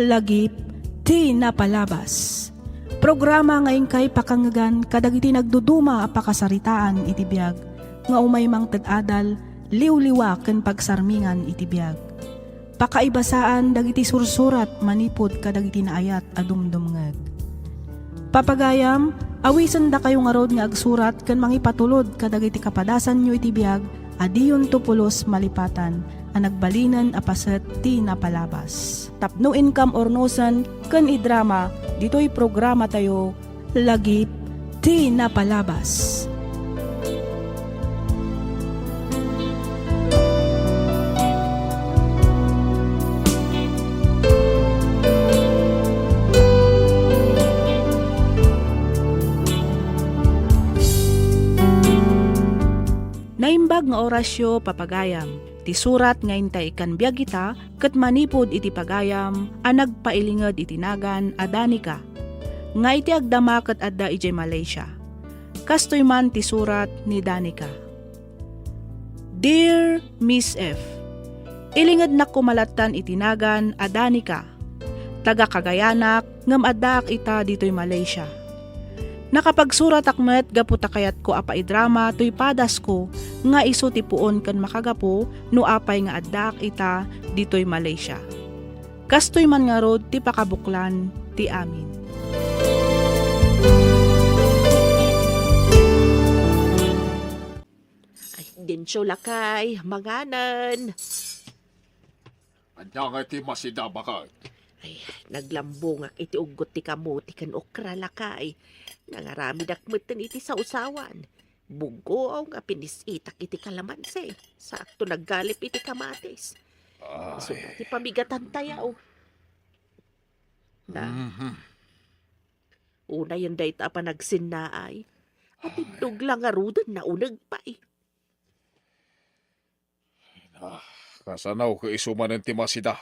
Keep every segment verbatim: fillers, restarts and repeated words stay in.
Lagip ti napalabas. Programa nga inkay pakangngegan kadagiti nagduduma a pakasaritaan iti biag nga umay mangted adal, liwliwa ken pagsarmingan iti biag. Pakaibasaan dagiti sursurat manipud kadagiti naayat a dumdumngeg. Papagayam, awisendakayo ngarud nga agsurat ken mangipatulod kadagiti kapadasanyo iti biag a diyonto pulos malipatan a nagbalinen a paset ti napalabas. Tapno inkam urnosen ken idrama ditoy programatayo, Lagip ti Napalabas. Naimbag nga orasyo, papagayam. Ti surat nga intay ikkan biag ita ket manipud iti pagayam a nagpailinged iti nagan a Danica, nga iti agdama ket adda idiay Malaysia. Kastoy man ti surat ni Danica. Dear Miss F, ilingednak koma lattan iti nagan a Danica. Taga Cagayanak, ngem addaak ita ditoy Malaysia. Nakapagsuratak met gapu ta kayatko a paidrama toy padasko nga isu ti puon ken makagapu no apay nga addaak ita ditoy Malaysia. Kastoy man ngarud ti pakabuklan ti amin. Ay, Dencio, lakay, manganen. Ania nga iti masida, baket? Ay, naglambongak iti uggot ti kamote ken okra, lakay. Nangaramidak metten iti sawsawan. Buggoong a pinis-itak iti kalamansi. Sakto naggalip iti kamatis. Ay. Isu ti pamigatantayo. Na. Mhm. Unayen dayta a panagsinnaay. Ay. Atiddog la ngaruden nauneg pay. Ah, kasano ket isu manen ti masida?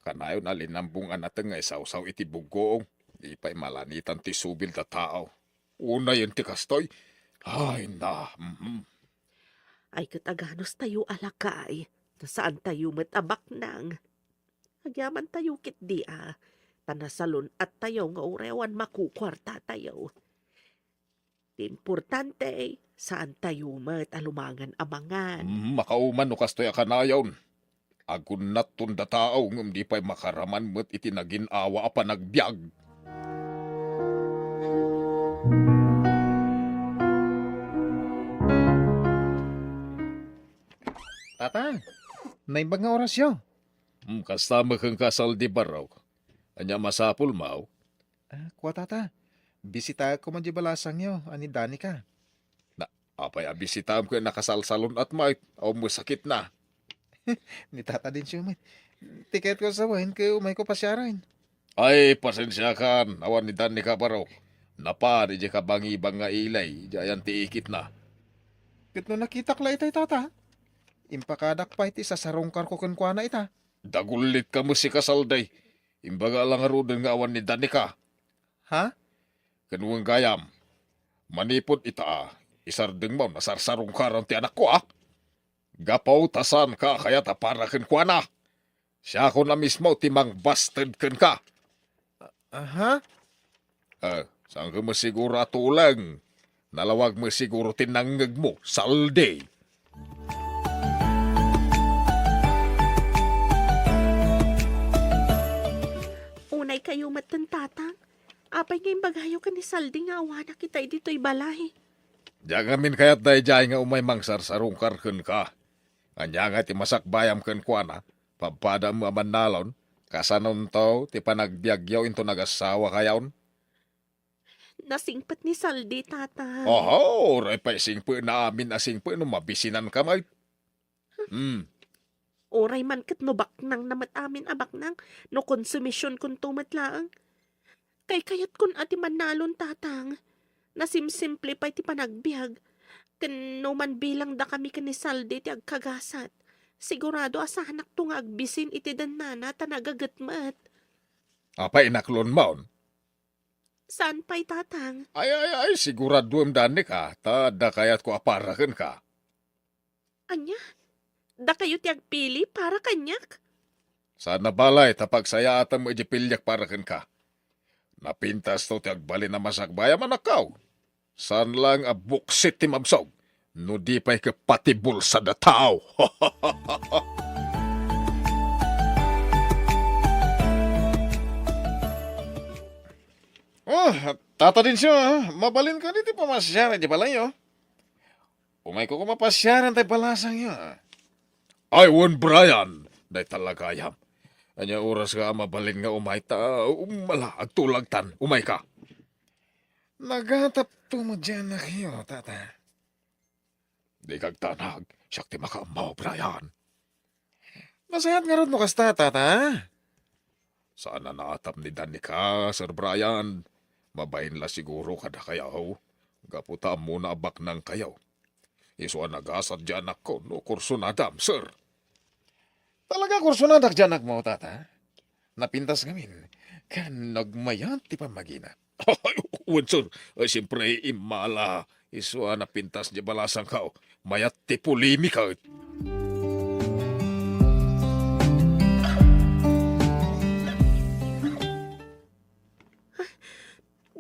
Kanayon a linambong a nateng nga isawsaw iti buggoong. Di pay malanitan ti subil da tao. Unayen ti kastoy. Ay, na, mhm. Ay, ket aganos tayo a lakay, ta saan tayo met a baknang. Agyaman tayo ketdi a, ta nasalun-at tayo nga uray awan makukuarta tayo. Ti importante, saan tayo met a lumangan a mangan. Mm, makauman no kastoy a kanayon. Agunnatton da tao ngem di pay makaraman met iti nagin-awa a panagbiag. Tata, naimbag nga orasyo. Hmm, kasta met kenka, Saldi, barok. Ania masapulmo? Ah, kua, Tata. Bisitaek koma diay balasangyo a ni Danica. Na, apay a bisitaem ket nakasalsalun-at met, awan met sakitna. Ni Tata Dencio met. Ti kayatko a sawen ket umayko pasiaren. Ay, pasensiakan, awan ni Danica, barok. Napan idiay kabangibang nga ili, idiay ayan ti ikitna. Ket no nakitak la itay, Tata, impakadak pay ti sasarungkarko kenkuana ita. Dagullitka met sika, Saldi. Imbaga la ngaruden nga awan ni Danica. Ha? Ken wen gayam, manipud ita, isardengmo no sarsarungkaran ti anakko, a? Gapu ta saanka a kayat a para kenkuana. Siakon a mismo ti mangbasted kenka. Aha? Eh, saanka met siguro a tuleng. Nalawag met siguro ti nangngegmo, Saldi. Unay kayo met ten, Tatang. Apay nga imbagayo ken ni Saldi nga awanak itay ditoy balay? Diak ngamin kayat daydiay nga umay mangsarsarungkar kenka. Ania nga ti masakbayam kenkuana? Padpadaem a mannalon? Kasanonto ti panagbiagyo inton agasawa kayon? Nasingpet ni Saldi, Tata. Oho, uray pay singpetna amin a singpet no mabisinanka met. Hmm. Uray man ket no baknangna met amin a baknang, no konsumisionkonto met laeng. Kaykayatkon a ti mannalon, Tatang. Nasimsimple pay ti panagbiag. Ken no manbilangdakami ken ni Saldi ti agkagasat, sigurado a saanakto nga agbisin iti dennana ta nagaget met. Apay inaklonmon? Saan pay, Tatang? Ay, ay, ay, siguraduem, Danica, ta adda kayatko a para kenka. Ania? Dakayo ti agpili para kaniak? Saan a balay ta pagsayaatam met diay piliak para kenka. Napintasto ti agbalin a masakbay a manakkaw. Saan laeng a buksit ti mabsog no di pay ket pati bulsad a tao. Oh, Tata Dencio, ah, mabalin kadi ti pamasiar idiay balayyo? Umayko koma pasiaran tay balasangyo. Ay, wen, Brian, dayta la gayam. Ania oras nga mabalin nga umay ta, um, ala, agtulagtan, umayka. Nagatapto met diay annakyo, Tata. Dika agtanag, siak ti makaammo, Brian. Nasayaat ngarud no kasta, Tata. Saan a naatap ni Danica, Sir Brian. Mabain la siguro kadakayo, gapu ta ammona a baknangkayo. Isu a nagasat diay anakko no kursunadam, sir. Talaga kursunadak diay anakmo, Tata? Napintas ngamin, ken nagmayat ti pammagina. Ay, wen, sir. Ay, siempre, immala. Isu a napintas diay balasangko. Mayat ti polemika.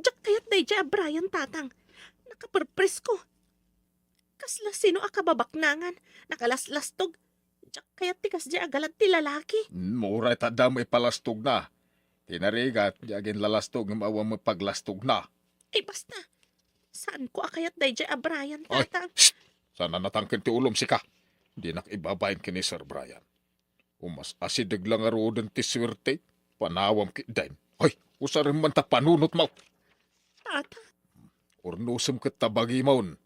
Diak kayat daydiay a Brian, Tatang. Nakaperpresko. Kasla sino a kababaknangan, nakalaslastog. Diak kayat ti kasdiay a galad ti lalaki. Mm, uray ta adda met ipalastogna. Ti narigat, di aginlalastog ngem awan met paglastogna. Ay, basta. Saanko a kayat daydiay a Brian, Ay, Tatang. Shh! Saan a natangken ti ulom, sika. Dinak ibabain ken ni Sir Brian. Umas-asideg la ngaruden ti suerte, panawam ketdin. Ay, usarem man ta panunotmo. Tata. Urnosem ket ta bagimon.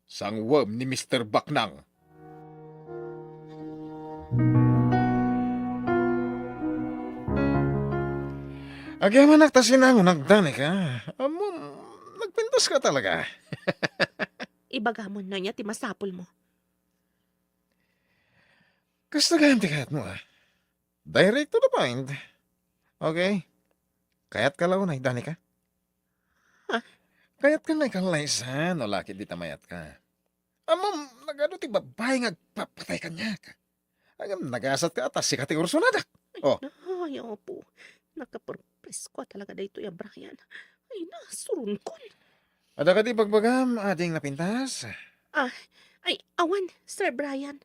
Sanguem ni Mister Baknang. Agyamanak ta sinangonak, Danica. Ammom, nagpintaska talaga. Ibagamon no ania ti masapulmo. Kasta gayam ti kayatmo, ah. Direct to the point. Okay. Kayatka la unay, Danica? Ha? Kayatka nga ikallaysa no la ket dita mayatka. Ammom, nagadu ti babbai nga agpapatay kaniak. Ngem nagasatka a ta sika ti kursunadak. Oh. Ay, Apo. Nakaperpresko talaga daytoy a Brian. Ay, nasuronkon. Adda kadi ibagbagam, ading napintas? Ah, ay, awan, Sir Brian.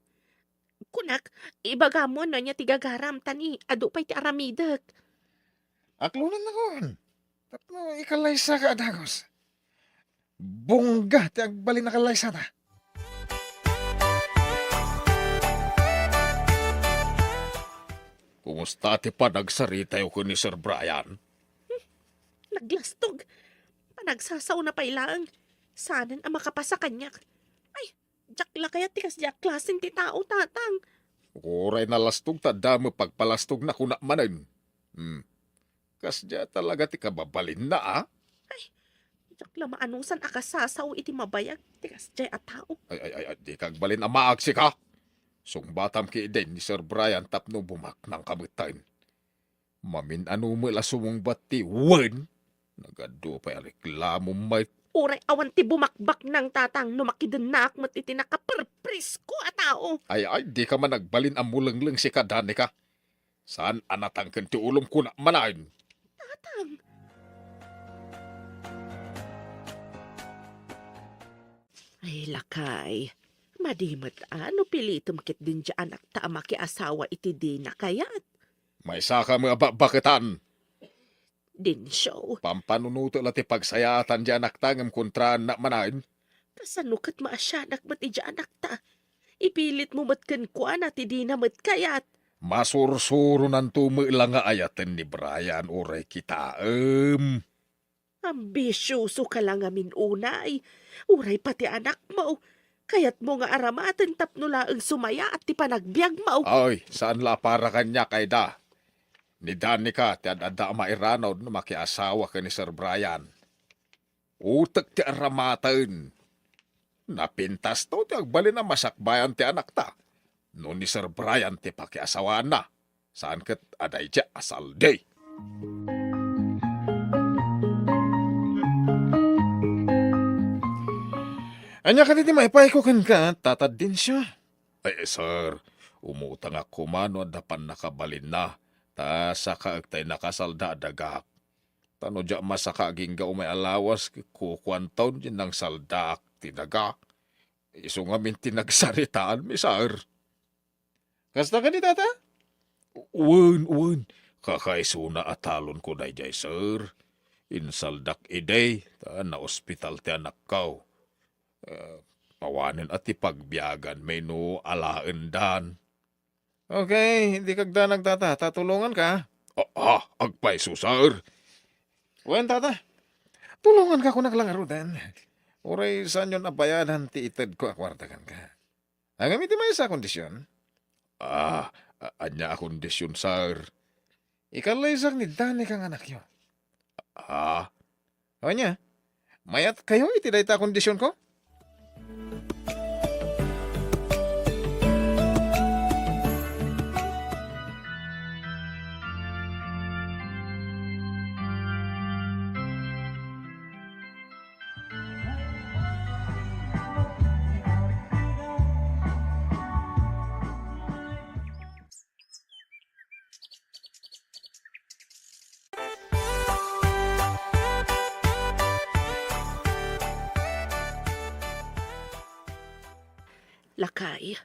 Kunak, ibagamon no ania ti gagaram, ta ni adu pay ti aramidek. Aklonennakon. Tapno ikallaysaka a dagus. Bungga ti agbalin a kallaysata. Kumusta ti panagsaritayo ken ni Sir Brian? Naglastog. Panagsasaona pay laeng. Saanen a makapasa kaniak. Ay, diak la kayat ti kasdiay a klasen ti tao, Tatang. Uray nalastog ta adda met pagpalastogna, kunak manen. Hmm. Kasdiay talaga ti kababalinna, a? Ay, diak la maanusan a kasasao iti mabayag ti kasdiay a tao. Ay, ay, ay, ay, dika agbalin a maag, sika. Sungbatam ketdin ni Sir Brian tapno bumaknangka metten. Mamin-ano met la sumungbat ti wen, nagadu pay a reklamo met. Uray awan ti bumakbaknang, Tatang, no makidennaak met iti nakaperpresko a tao. Ay, ay, dika man agbalin a mulengleng, sika, Danica. Saan a natangken ti ulom, kunak manen. Tatang! Ay, lakay. Madi met a no pilitem ketdin diay anakta a makiasawa iti dina kayat. Maysaka met a bakbaketan. Dencio. Pampanunotek la ti pagsayaatan diay anakta ngem kontraannak manen. Kasano ket maasianak met idiay anakta? Ipilitmo met kenkuana ti dina met kayat. Masursuronanto met la nga ayaten ni Brian uray kitaem. Ambisiosoka la ngamin unay. Uray pati anakmo. Kayatmo nga aramaten tapno laeng sumayaat ti panagbiagmo. Ay, saan la a para kaniak, Aida. Ni Danica ti ad-adda a mairanud no makiasawa ken ni Sir Brian. Utek ti aramaten. Napintasto ti agbalin a masakbayan ti anakta no ni Sir Brian ti pakiasawaanna. Saan ket a daydiay a saldi. Ania kadi ti maipayko kenka, Tata Dencio? Ay, sir, Umutangak koma no adda pannakabalinna, ta sakaek tay nakasalda a dagak. Ta no diak masaka agingga umay a lawas, kukuanton diay nangsaldaak ti daga. Isu ngamin ti nagsaritaanmi, sir. Kasta kadi, tata? Wen, wen. Kakaisuna a talonko daydiay, sir. Insaldak idi, ta naospital ti anakko. Eh, awanen a ti pagbiaganmi no alaendan. Okay, dika agdanag, tata, ta tulonganka. Ah, ah, agpayso, sir. Wen, tata. Tulonganka, kunak la ngaruden. Uray saanyon a bayadan ti itedko a kuarta kenka. Ngem iti maysa a kondision. Ah, a-, ania a kondision, sir? Ikallaysak ni Danica nga anakyo. Ah? Ania? Mayatkayo iti dayta a kondisionko? Lakay,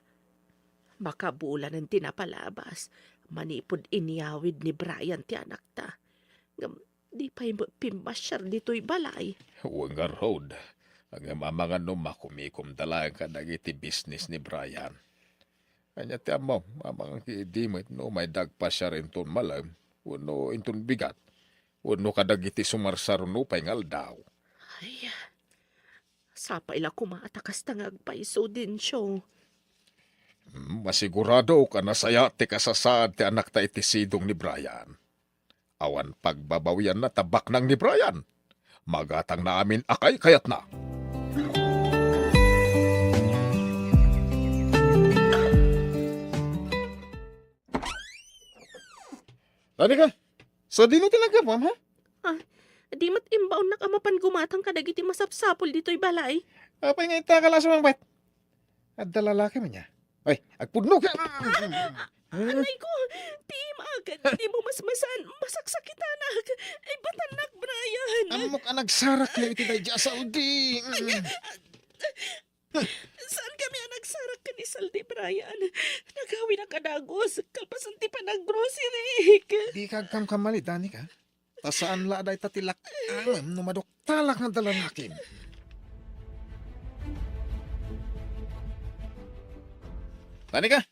makabulanen ti napalabas manipud inyawid ni Brian ti anakta. Ngem di pay met pimmasiar ditoy balay. Wen ngarud, ngem amangan no makumikomda laeng kadagiti bisnis ni Brian. Ania ti ammom, amangan ket idi met no umay agpasiar inton malem, wenno inton bigat, wenno kadagiti sumarsaro nupay nga aldaw. Ay, sapay la koma ta kasta nga agpayso, Dencio. Hmm, masiguradok a nasayaat ti kasasaad ti anakta iti sidong ni Brian. Awan pagbabawianna ta baknang ni Brian. Magatangna amin a kaykayatna. Danica, sadino ti naggapuam, ha? Ah, di met imbaonnak a mapan gumatang kadagiti masapsapul ditoy balay. Apay nga intayo la a sumangpet? Adda lalaki man nia? Ay, agpudno ka! Anay ko, ti imagan, di mo masmasan, masaksakitanak. Ay, batannak, Brian. Ammok a nagsarakyo iti daydi a saldi. Saan kami a nagsarak ken ni Saldi, Brian? Nagawinak a dagus, kalpasan ti panaggroceryk. Dika agkamkamali, Danica. Ta saan la a dayta ti lak-angem no maduktalak nga adda lalakim. Danica,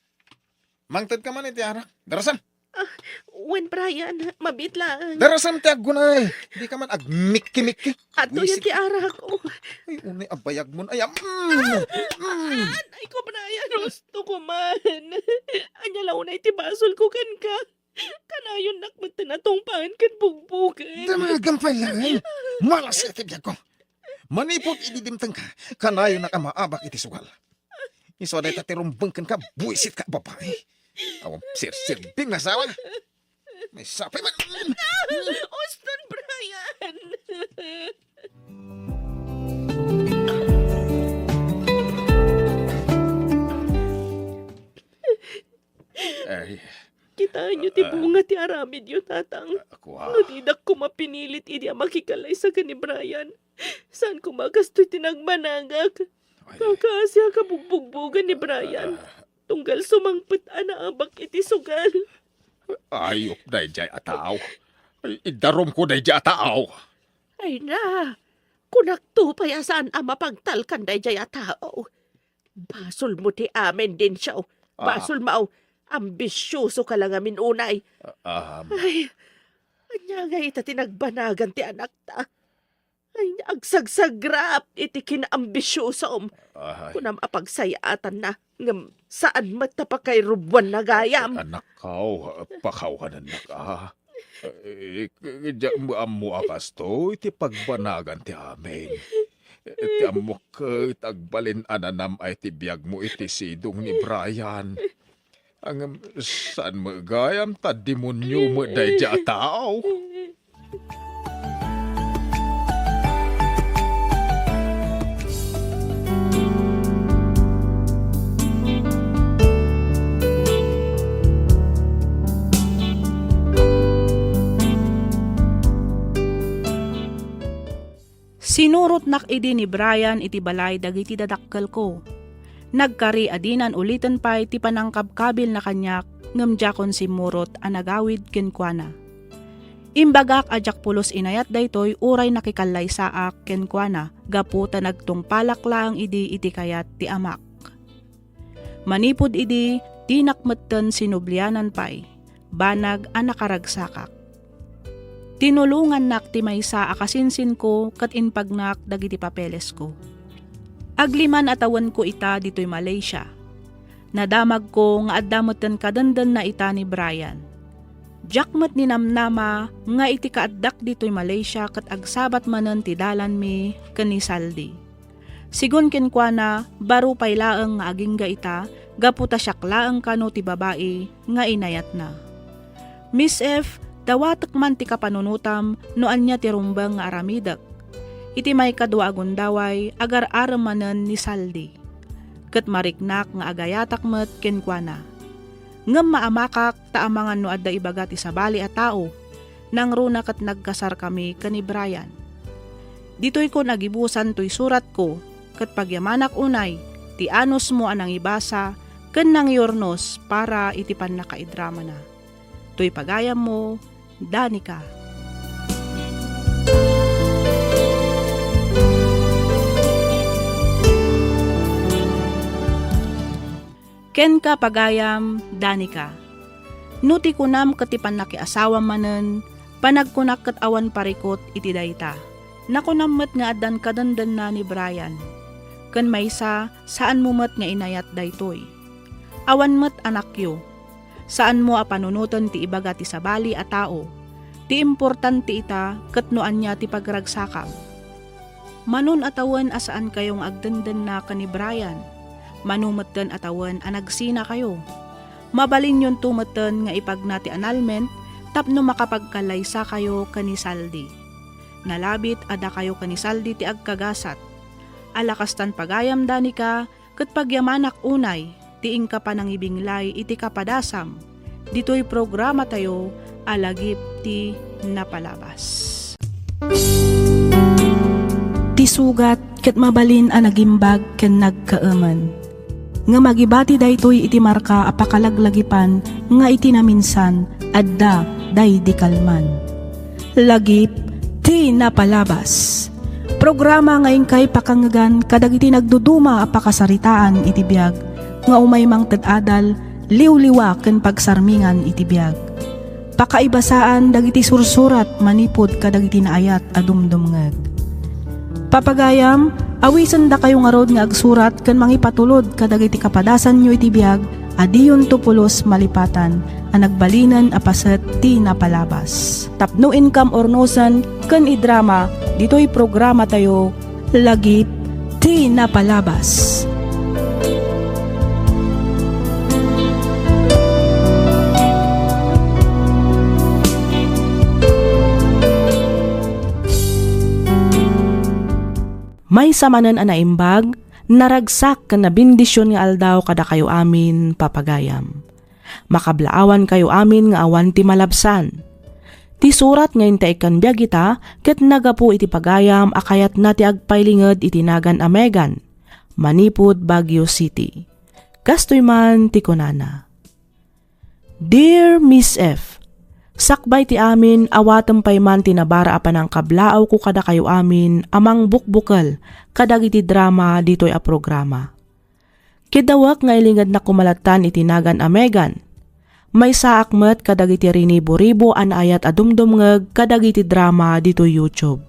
mangted ka man iti arak. Darasam! Ah, wen, Brian, mabiit laeng. Darasam ti aggunay. Dika man agmikki-mikki. Adtoy ti arak, oh. Ay, unay a bayagmon. Ay, am, mm, mm. Ay ko, Brian, husto ko man. Ania la unay ti basolko kenka? Kanayonnak met ti natungpaen ken bugbogen. Damagam pay laeng. Malas iti biagko. Manipud idi dimtengka, kanayonnak a maabak iti sugal. Isu a dayta ti rumbeng kenka, buisitka a babai. Awan serserbing nga asawa. Maysa pay man. Uston, Brian! Ay. Kitaenyo ti Ah. bunga ti aramidyo, Tatang. Ah, kua. No didak koma pinilit idi a makikallaysa ken ni Brian, saan koma kastoy ti nagbanagak. Ay. Kakaasiak a bugbugbogen ni Brian. Ah. Tunggal sumangpet a naabak iti sugal. Ayop daydiay a tao. Ay, idarumko daydiay a tao. Ay na, kunakto pay a saan a mapagtalkan daydiay a tao. Basolmo ti amin, Dencio. Ah. Basolmo, ambisioso ka la ngamin unay. Ah, um. Ay, ania ngay ita ti nagbanagan ti anakta? Ay, agsagsagrap iti kinaambisiosom. Ay. Kunam a pagsayaatanna, ngem saan met ta pakairuboanna gayam. Anakko, pakawanennak, a. Eh, diak ammo a kastoy ti pagbanagan ti amin. Ti ammok ket agbalin a nanam-ay ti biagmo iti sidong ni Brian. Ngem saan met gayam ta demonio met daydiay a tao. Sinurotnak idi ni Brian iti balay dagiti dadakkelko. Nagkari a dinan uliten pay ti panangkabkabilna kaniak, ngem diakon simmurot a nagawid kenkuana. Imbagak a diak pulos inayat daytoy uray nakikallaysaak kenkuana gapu ta nagtungpalak laeng idi iti kayat ti amak. Manipud idi, dinak metten sinublianan pay, banag a nakaragsakak. Tinulongannak ti maysa a kasinsinko ket impagnak dagiti papelesko. Agliman a tawenko ita ditoy Malaysia. Nadamagko nga adda metten kadendenna ita ni Brian. Diak met ninamnama nga iti kaaddak ditoy Malaysia ket agsabat manen ti dalanmi ken ni Saldi. Sigun kenkuana, baro pay laeng nga agingga ita gapu ta siak laeng kano ti babai nga inayatna. Miss F, dawatek man ti kapanunotam no ania ti rumbeng nga aramidek. Iti maikadua a gundaway, agar-arem manen ni Saldi. Ket mariknak nga agayatak met kenkuana. Ngem maamakak ta amangan no adda ibaga ti sabali a tao, nangruna ket nagkasarkami ken ni Brian. Ditoykon agibusan toy suratko, ket pagyamanak unay ti anusmo a nangibasa ken nangiurnos para iti pannakaidramana. Toy pagayammo, Danica. Kenka, pagayam, Danica. No ti kunam ket ti pannakiasawam manen, panagkunak ket awan parikut iti dayta. Nakunam met nga addan kadendenna ni Brian. Ken maysa, saanmo met nga inayat daytoy. Awan met anakyo. Saanmo a panunoten ti ibaga ti sabali a tao. Ti importante ita ket no ania ti pagragsakam. Manon a tawen a saankayo nga agdendenna ken ni Brian. Mano metten a tawen a nagsinakayo. Mabalinyonto metten nga ipagna ti annulment tapno makapagkallaysakayo ken ni Saldi. Nalabit a dakayo ken ni Saldi ti agkagasat. Ala kastan pagayam, Danica, ket pagyamanak unay ti inka panangibinglay iti kapadasam ditoy programatayo a Lagip ti Napalabas. Ti sugat ket mabalin a nagimbag ken nagkaemen. Ngem agibati daytoy iti marka a pakalaglagipan nga iti naminsan adda daydi kalman. Lagip ti Napalabas. Programa nga inkay pakangngegan kadagiti nagduduma a pakasaritaan iti biag nga umay mangted adal, liwliwa ken pagsarmingan iti biag. Pakaibasaan dagiti sursurat manipud kadagiti naayat a dumdumngeg. Papagayam, awisendakayo ngarud nga agsurat ken mangipatulod kadagiti kapadasanyo iti biag a diyonto pulos malipatan a nagbalinen a paset ti napalabas. Tapno inkam urnosen ken idrama ditoy programatayo, Lagip ti Napalabas. Maysa manen a naimbag, naragsak ken nabendisyon nga aldaw kadakayo amin, papagayam. Makablaawankayo amin nga awan ti malabsan. Ti surat nga intaikkan biag ita ket nagapu iti pagayam a kayatna ti agpailinged iti nagan a Megan, manipud Baguio City. Kastoy man ti kunana, Dear Miss F, sakbay ti amin, awatem pay man ti nabara a panangkablaawko kadakayo amin a mangbukbukel kadagiti drama ditoy a programa. Kidawek nga ilingednak koma lattan iti nagan a Megan. Maysaak met kadagiti rinibo-ribo a naayat a dumdumngeg kadagiti drama ditoy YouTube.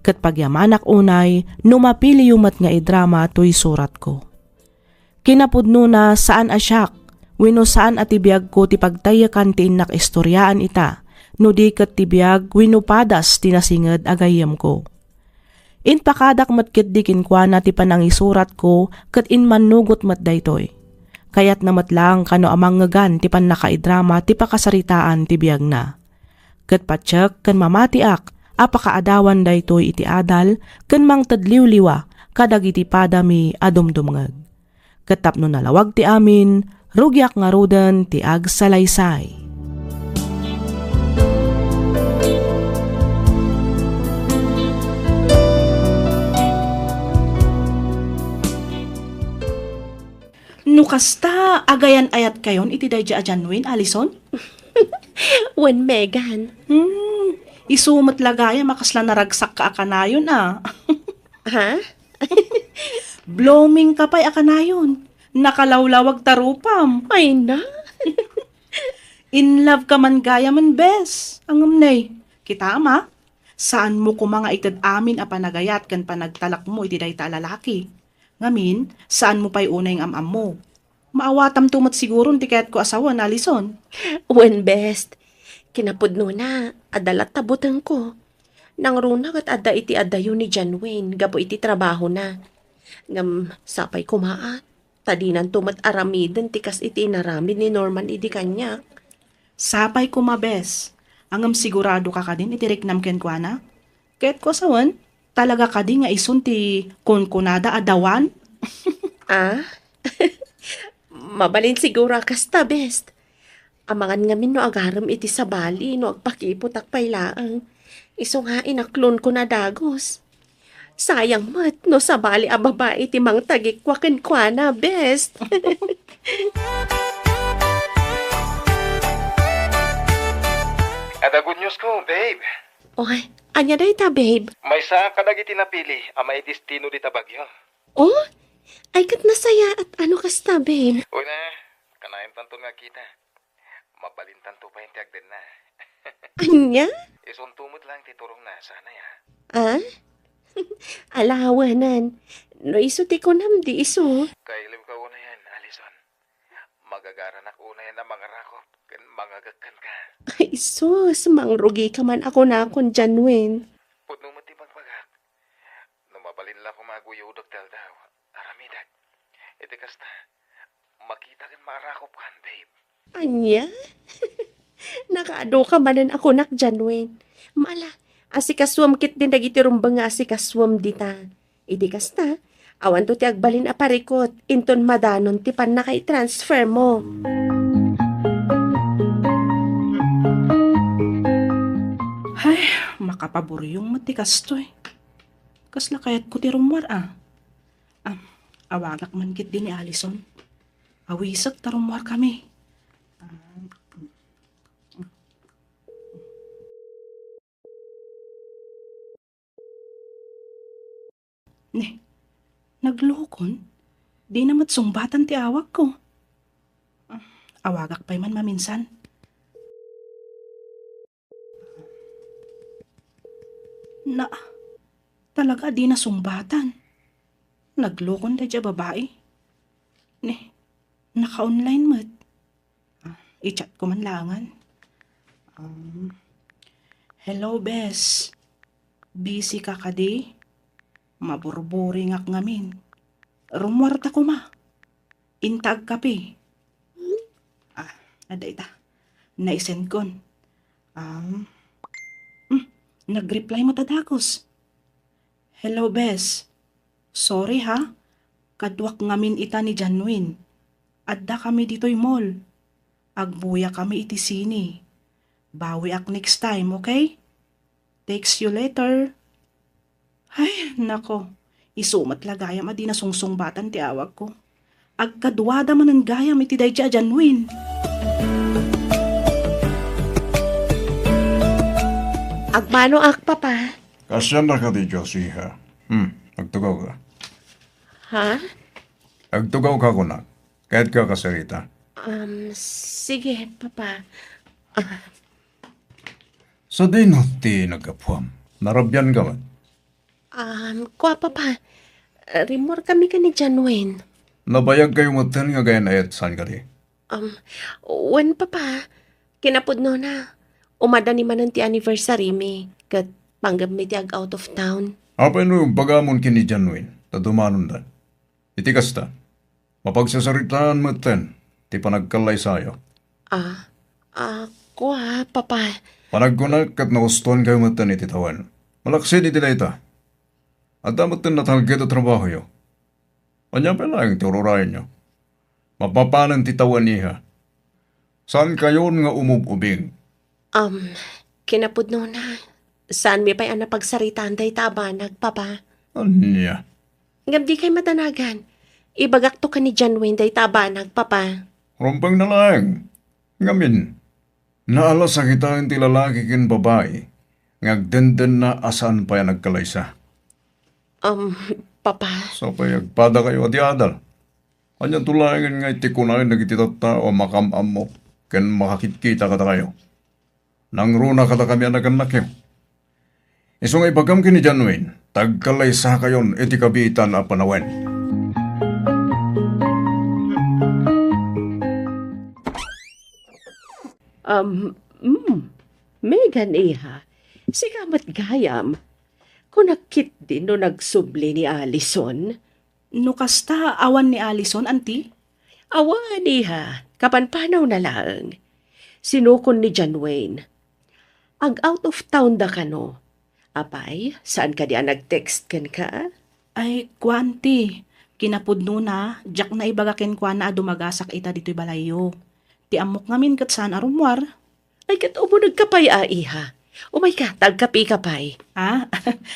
Ket pagyamanak unay no mapiliyo met nga idrama toy suratko. Kinapudnona, saan a siak, wenno saan a ti biagko ti pagtaykan ti innak istoriaan ita, no di ket ti biag wenno padas ti nasinged a gayyemko. Impakadak met ketdi kenkuana ti panangisuratko ket immannugot met daytoy. Kayatna met laeng kano a mangngegan ti pannakaidrama ti pakasaritaan ti biagna. Ket patiek ken mamatiak a pakaadawan daytoy iti adal ken mangted liwliwa kadagiti padami a dumdumngeg. Ket tapno nalawag ti amin, rugiak ngaruden ti agsalaysay. Kasta, agayan-ayatkayon iti daydi a John Wayne, Alison? Wen, Megan. Hmm, isu met la gayam a kasla naragsakka a kanayon, a. Ha? Bloomingka pay a kanayon. Nakalawlawag ta rupam. Ay na. In love ka man gayamen, bes. Ngem ne, kitaem a, saanmo koma nga ited amin a panagayat ken panagtalekmo iti dayta a lalaki. Ngamin, saanmo pay unay nga am-ammo. Maawatamto met siguron ti kayatko a sawen, Alison. Wen, bes. Kinapudnona, adda latta butengko. Nangruna ket adda iti adayo ni John Wayne gapu iti trabahona. Ngem sapay koma a, ta dinanto met aramiden ti kas iti inaramid ni Norman idi kaniak. Sapay koma, bes. Ngem siguradoka kadin iti riknam kenkuana? Kayatko a sawen, talaga kadi nga isun ti kunkunada a dawan? Ah? Mabalin siguro a kasta, bes. Amangan ngamin no agarem iti sabali no agpakiputak pay laeng. Isu nga inaklonko na dagus. Sayang met no sabali a babai ti mangtagikua kenkuana, bes. Adda good news ko, babe. Oy, ania dayta, babe? Maysa kadagiti napili a maidestino dita Baguio. Oh? Ay, ket nasayaat a no kasta, babe. Una, kanayontanton nga agkita. Mabalintanto pay ti agdenna. Ania? Isunto met laeng ti turongna, sana, ya. Ah? Ala, awanan. No isu ti kunam, di isu. Kailiwka unayen, Alison. Magagaranak unayen a mangarakop ken mangagek kenka. Ay, sus, mangrugika man a kunakon, John Wayne. Pudno met ti bagbagak. No mabalin la koma a guyodek ti aldaw, aramidek. Iti kasta, makita ken maarakopkan, babe. Ania? Nakaadu ka manen a kunak, John Wayne. Ala, asikasuem ketdin dagiti rumbeng nga asikasuem dita. Idi kasta, awanto ti agbalin a parikut inton madanon ti pannakaitransfermo. Ay, makapaburiong met ti kastoy. Kasla kayatko ti rummuar, a. Ah, awagak man ketdi ni Alison. Awisek ta rummuarkami. Ah. Ne, naglokon? Dina met sungbatan ti awagko. Ah, awagak pay man maminsan. Na, talaga a dina sungbatan. Naglokon daydi a babai. Ne, naka-online met. Ah, i-chat ko man laengen. Um, hello, bes. Busy ka kadi? Maburburingak ngamin. Rummuarta koma. Inta agkape. Ah, adda ita. Naisendkon. Um, hmm, nag-reply met a dagus. Hello, bes. Sorry, ha. Kaduak ngamin ita ni John Wayne. Addakami ditoy mall. Agbuyakami iti sine. Bawiak next time, okay? Text you later. Ay, nako. Isu met la gayam a dina sungsungbatan ti awagko. Agkaduada manen gayam iti daydi a John Wayne. Agmanoak, Papa. Kaasiannak kadi, Josie, ha? Hmm, agtugawka. Ha? Agtugawka, kunak. Kayatka a kasarita. Um, sige, Papa. Ah. Sadino ti naggapuam? Narabianka met? Um, kua, Papa. Rimmuarkami ken ni John Wayne. Nabayagkayo metten nga agayan-ayat, saan kadi? Um, wen, Papa. Kinapudnona, umadani manen ti anniversary-mi, ket panggepmi ti ag-out of town. Apay no ibagamon ken ni John Wayne, ta dumanonda? Iti kasta, mapagsasaritaan metten ti panagkallaysayo. Ah, ah, kua, Papa. Panagkunak ket nagustuankayo metten iti tawen. Malaksid iti dayta, adda metten natalged a trabahoyo. Ania pay laeng ti ururayenyo? Mapapanen ti tawen, iha. Saankayon nga umub-ubing. Um, kinapudnona, saanmi pay a napagsaritaan dayta a banag, Papa. Ania? Ngem dikay madanagan. Ibagakto ken ni John Wayne dayta a banag, Papa. Rumbeng na laeng. Ngamin, naalasak ita iti lalaki ken babai nga agdendenna a saan pay a nagkalaysa. Um, Papa. Sapay agpadakayo a di adal. Aniato laengen nga iti kunaen dagiti tattao a makam-ammo ken makakitkita kadakayo. Nangruna kadakami a nagannakyo. Isu nga ibagam ken ni John Wayne, ta agkalaysakayon iti kabiitan a panawen. Um, mm, Megan, iha, sika met gayam. Kunak ketdi no nagsubli ni Allison? No kasta, awan ni Allison, anti? Awan, iha. Kapanpanaw na laeng. Sinukon ni John Wayne. Ag-out of town da kano? Apay, saan kadi a nag-text kenka? Ay, kua, anti. Kinapudnona, diak naibaga kenkuana a dumagasak ita ditoy balayyo. Ti ammok ngamin ket saan a rummuar. Ay, ket umunegka pay a, iha. Umayka, ta agkapeka pay. Ah,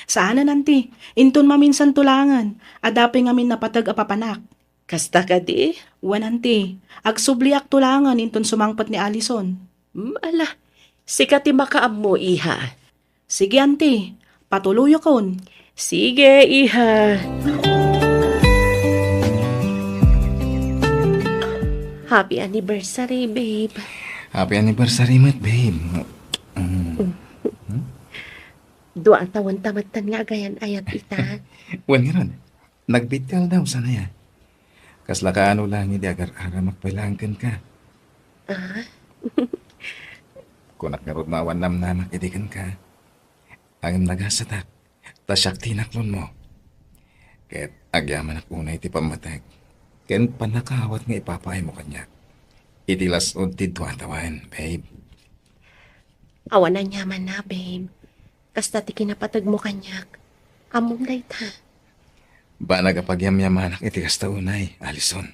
saanen, anti. Inton maminsan to laengen, adda pay ngamin napateg a papanak. Kasta kadi? Wen, anti. Agsubliak to laengen inton sumangpet ni Allison. Hmm, ala, sika ti makaammo, iha. Sige, anti. Patuloyakon. Sige, iha. Happy anniversary, babe. Happy anniversary met, babe. Mm. Dua a tawen ta metten nga agayan-ayat ita. Wen ngarud, nagbittialdaw, saan aya? Kasla kaano laeng idi agar-aramak pay laeng kenka? Ah? Kunak ngarud no awan namnamak idi kenka. Ngem nagasatak, ta siak ti inaklonmo. Ket agyamanak unay ti pammatek ken pannakaawat nga ipapaaymo kaniak iti las-ud ti dua a tawen, babe. Awan aniamanna, babe. Kasta ti kinapategmo kaniak. Ammom dayta. Banag a pagyamyamanak iti kasta unay, Allison.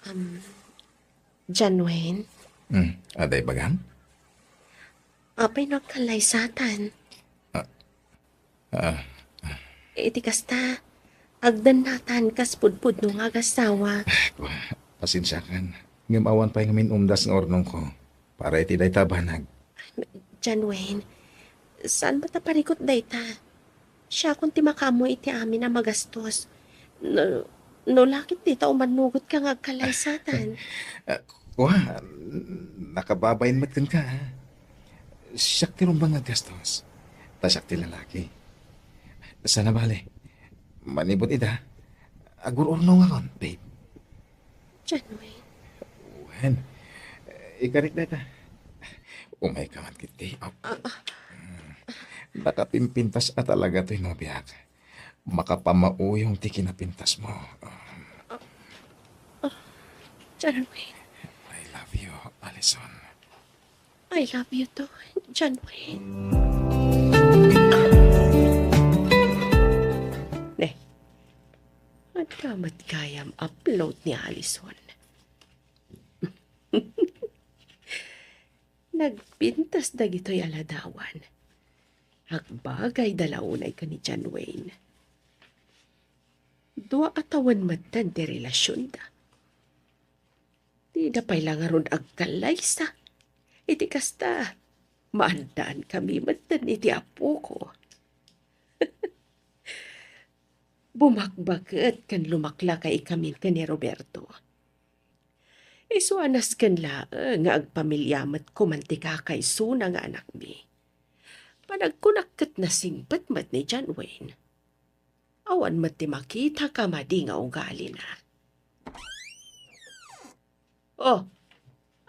Um, John Wayne? Hmm, adda ibagam? Apay no agkalaysatan? Ah, ah. Iti kasta, agdennatan kas pudpudno nga agassawa. Pasensiakan. Ngem awan pay ngamin umdas nga urnongko para iti dayta a banag. John Wayne, saan met a parikut dayta? Siakon ti makaammo iti amin a magastos. No, no la ket dita umannugotka nga agkalaysatan. Ah, kua, nakababain met kenka, ah. Siak ti rumbeng nga aggastos. Ta siak ti lalaki. Saan a bale, manipud ita, agur-urnongakon, babe. John Wayne. Wen, ikarik dayta. Umayka man ketdi. Oh. Ah, ah. Nakapimpintas a talaga toy nobiak. Makapamauyong ti kinapintasmo. Ah, ah. John Wayne. I love you, Allison. I love you too, John Wayne. Ne, adda met gayam upload ni Allison. Nagpintas dagitoy a ladawan. Agbagayda la unay ken ni John Wayne. Dua a tawen metten ti relasionda. Dida pay la ngarud agkallaysa. Iti kasta, maaddaan kami metten iti apoko. Bumakbaket ken lumaklakay ikamin ken ni Roberto. Isu a nasken laeng nga agpamilia met koman ti kakaisuna nga anakmi. Panagkunak ket nasingpet met ni John Wayne. Awan met ti makita ka madi nga ugalina. Oh,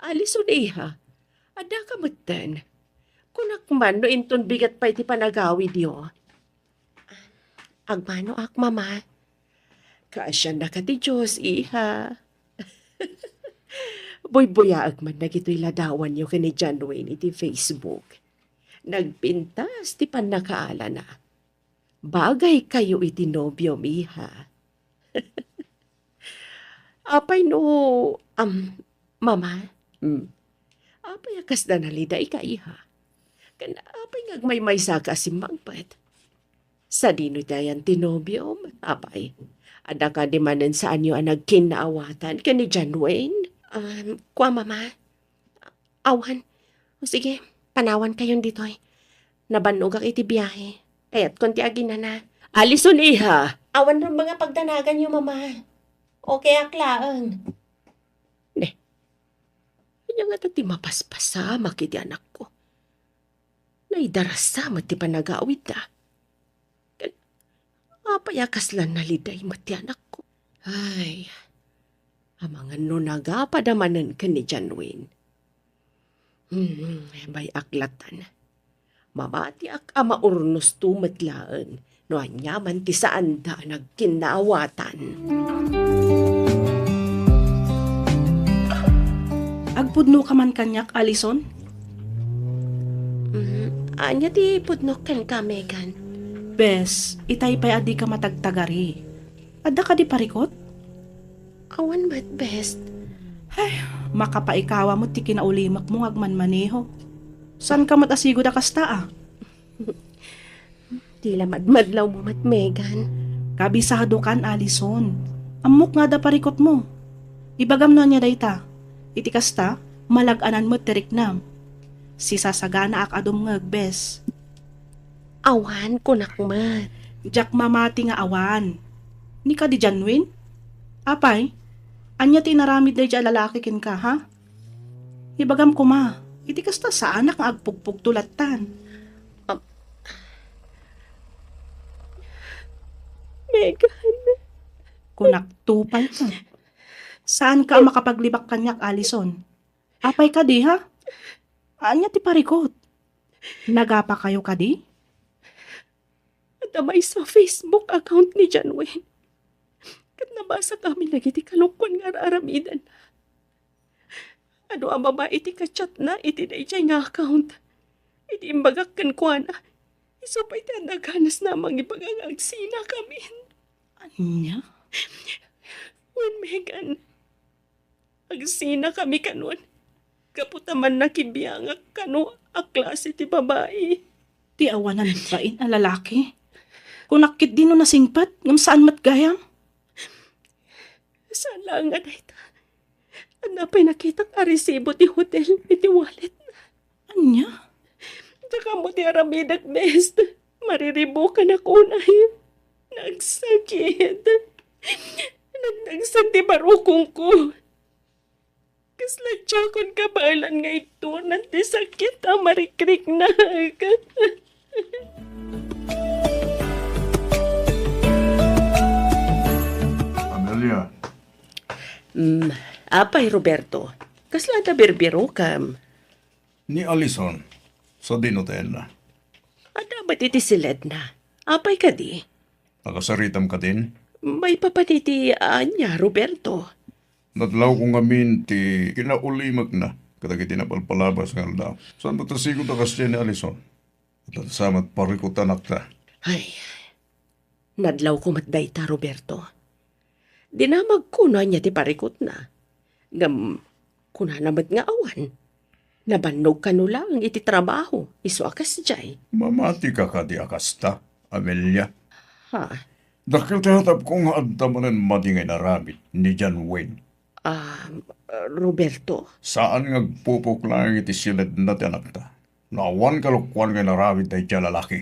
Allison, iha. Adda ka metten. Kunak man no inton bigat pay ti panagawidyo. Agmanoak, Mama. Kaasiannaka ti Dios, iha. Buybuyaek man dagitoy ladawanyo ken ni John Wayne iti Facebook. Nagpintas ti pannakaalana. Bagay kayo iti nobiom, iha. Apay no, am, Mama? Hmm. Apay a kasda nalidaika, iha? Ken apay nga agmaymaysa ka a simmangpet? Sadino ti ayan ti nobiom? Apay, Adda kadi manen saanyo a nagkinnaawatan ken ni John Wayne? Um, kua, Mama. Awan. O sige, panawankayon ditoy. Nabannogak iti biahe. Kayatkon ti aginana. Alison, iha! Awan rumbeng a pagdanaganyo, Mama. Okay ak laeng. Ne, ania ngata ti mapaspasamak iti anakko? Naidarasa met ti panagawidda. Ken apay a kasla naliday met ti anakko? Ay, amangan no nagapada manen ken ni John Wayne. Hmm, bay-ak latan. Mamatiak a maurnosto met laeng no aniaman ti saanda a nagkinnaawatan. Agpudnoka man kaniak, Alison? Mm, ania ti pudnok kenka, Megan? Bes, itay pay a dika matagtagari. Adda kadi parikut? Awan met, Bes. Ay, makapaikawa met ti kinaulimakmo nga agmanmaneho. Saanka met a sigud a kasta, a? Ti la madmadlawmo met, Megan. Kabisadokan, Alison. Ammok nga adda parikutmo. Ibagam no ania dayta. Iti kasta, malag-anan met ti riknam. Sisasaganaak a dumngeg, Bes. Awan, kunak met. Diak mamati nga awan. Ni kadi John Wayne? Apay, ania ti inaramid daydiay a lalaki kenka, ha? Ibagam koma, iti kasta saanak nga agpugpugto lattan. Am-, Megan. Kunak, tupay ka. Saanka a makapaglibak kaniak, Alison? Apay kadi, ha? Ania ti parikut? Nagapakayo kadi? Adda maysa a Facebook account ni John Wayne. Ket nabasakami dagiti kalokuan nga ar-aramidenna. Adu a babai ti ka-chatna iti daydiay nga account. Idi imbagak kenkuana, isu pay ti adda ganasna a mangibaga nga agsinakamin. Ania? Wen, Megan, agsinakami kanon. Gapu ta mannakibiangak kano a klase ti babai. Ti awanan bain a lalaki. Kunak ketdi no nasingpet, ngem saan met gayam. Saan laeng a dayta. Adda pay nakitak a resibo ti hotel iti walletna. Ania? Diak ammo ti aramidek, Bes. Mariribukanak unay. Nagsakit. Nagdagsen ti barukongko. Kasla diakon kabaelan nga ituna ti sakit a marikriknak. Amelia. Mm, apay, Roberto, kasla adda birbirokam? Ni Alison, sadino ti ayanna? Adda met iti siledna. Apay kadi? Nakasaritam kadin? Maipapan iti ania, Roberto? Nadlawko ngamin ti kinaulimakna kadagiti napalpalabas nga aldaw. Saan met a sigud a kasdiay ni Alison? Ket adda met parikut ti anakta. Ay, nadlawko met dayta, Roberto. Dinamagko no ania ti parikutna. Ngem kunana met nga awan. Nabannog kano laeng iti trabaho, isu a kasdiay. Mamatika kadi a kasta, Amelia? Ha? Dakkel ti hatapko nga adda manen madi nga inaramid ni John Wayne. Ah, Roberto? Saan nga agpupok laeng iti siledna ti anakta no awan kalokuan nga inaramid daydiay a lalaki.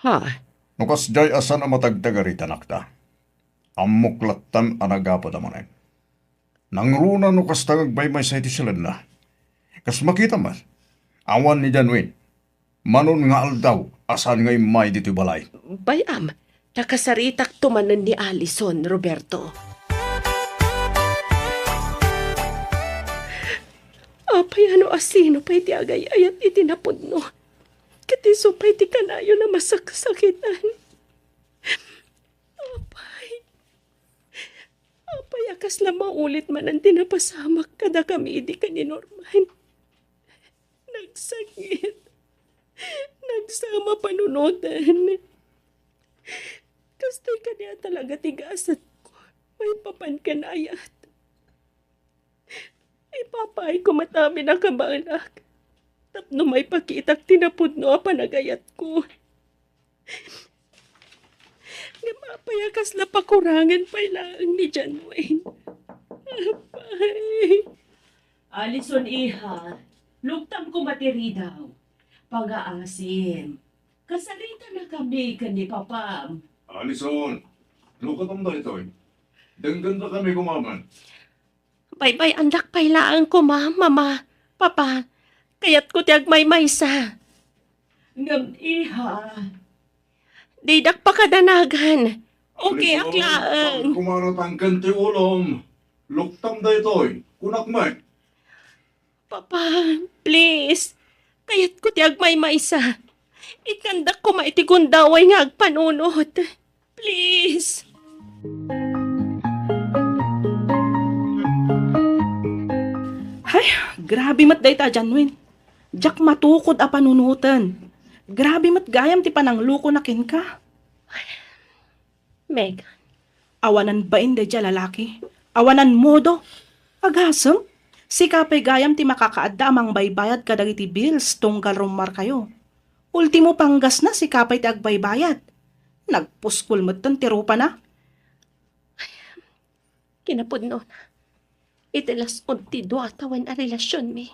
Ha? No kasdiay a saan a matagtagari ti anakta, ammok lattan a nagapada manen. Nangruna no kasta nga agmaymaysa iti siledna. Kas makita met, awan ni John Wayne. Manon nga aldaw a saan nga immay ditoy balay. Bay-am, nakasaritakto manen ni Alison, Roberto. Apay, ano a sino pay ti agay-ayat iti napudno? Ket isu pay ti kanayon a masaksakitan. Apay, apay a kasla maulit manen ti napasamak kadakami idi ken ni Norman. Nagsakit. Nagsama panunoten. Kastoy kadi a talaga ti gasatko maipapan ken ayat. Ipapaayko met amin a kabaelak tapno maipakitak ti napudno a panagayatko. Ngem apay a kasla pakurangan pay laeng ni John Wayne? Apay. Alison, iha, lugtam koma ti ridaw. Pangaasim, kasaritanakami ken ni papam. Alison, lukatam daytoy. Denggentakami koma man. Baybay-andak pay laeng koma, Mama, Papa. Kayatko ti agmaymaysa. Ngem, iha. Didak pakadanagan. Okay ak laeng. Kumano tangken ti ulom. Luktam daytoy. Kunak met. Papa, please. Kayatko ti agmaymaysa. Ikkandak koma iti gundaway nga agpanunot. Please. Ay, grabe met dayta a John Wayne. Diak matukod a panunoten. Grabe met gayam ti pananglukona kenka. Megan. Awanan bain daydiay a lalaki. Awanan modo. Agasem, sika pay gayam ti makakaadda a mangbaybayad kadagiti bills tunggal rummuarkayo. Ultimo panggasna, sika pay ti agbaybayad. Nagpuskol metten ti rupana. Kinapudnona, iti las-ud ti dua a tawen a relasionmi,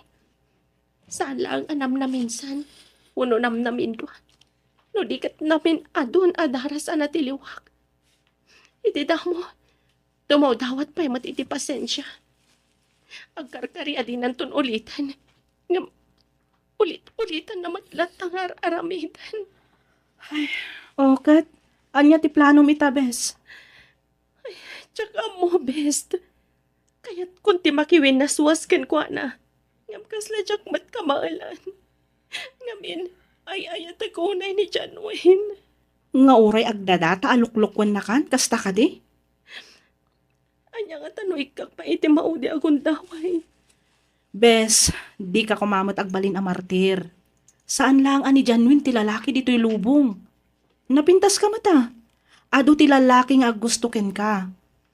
saan laeng a namnaminsan wenno namnamindua, no di ket namin-adun a daras a natiliwak. Iti damo, dumawdawat pay met iti pasensia. Agkarkari a dinanton uliten, ngem ulit-ulitanna met latta nga ar-aramiden. Ay, o ket, ania ti planom ita, bes? Ay, diak ammo, best. Kayatkon ti makiwinnaswas kenkuana. Ngem kasla diak met kamaelan. Ngamin, ay-ayatek unay ni John Wayne. Nga uray agdadata a luklukwennakan, kasta kadi? Ania ngata no ikkak pay iti maudi a gundaway? Bes, dika koma met agbalin a martir. Saan laeng a ni John Wayne ti lalaki ditoy lubong. Napintaska met a. Adu ti lalaki nga aggusto kenka.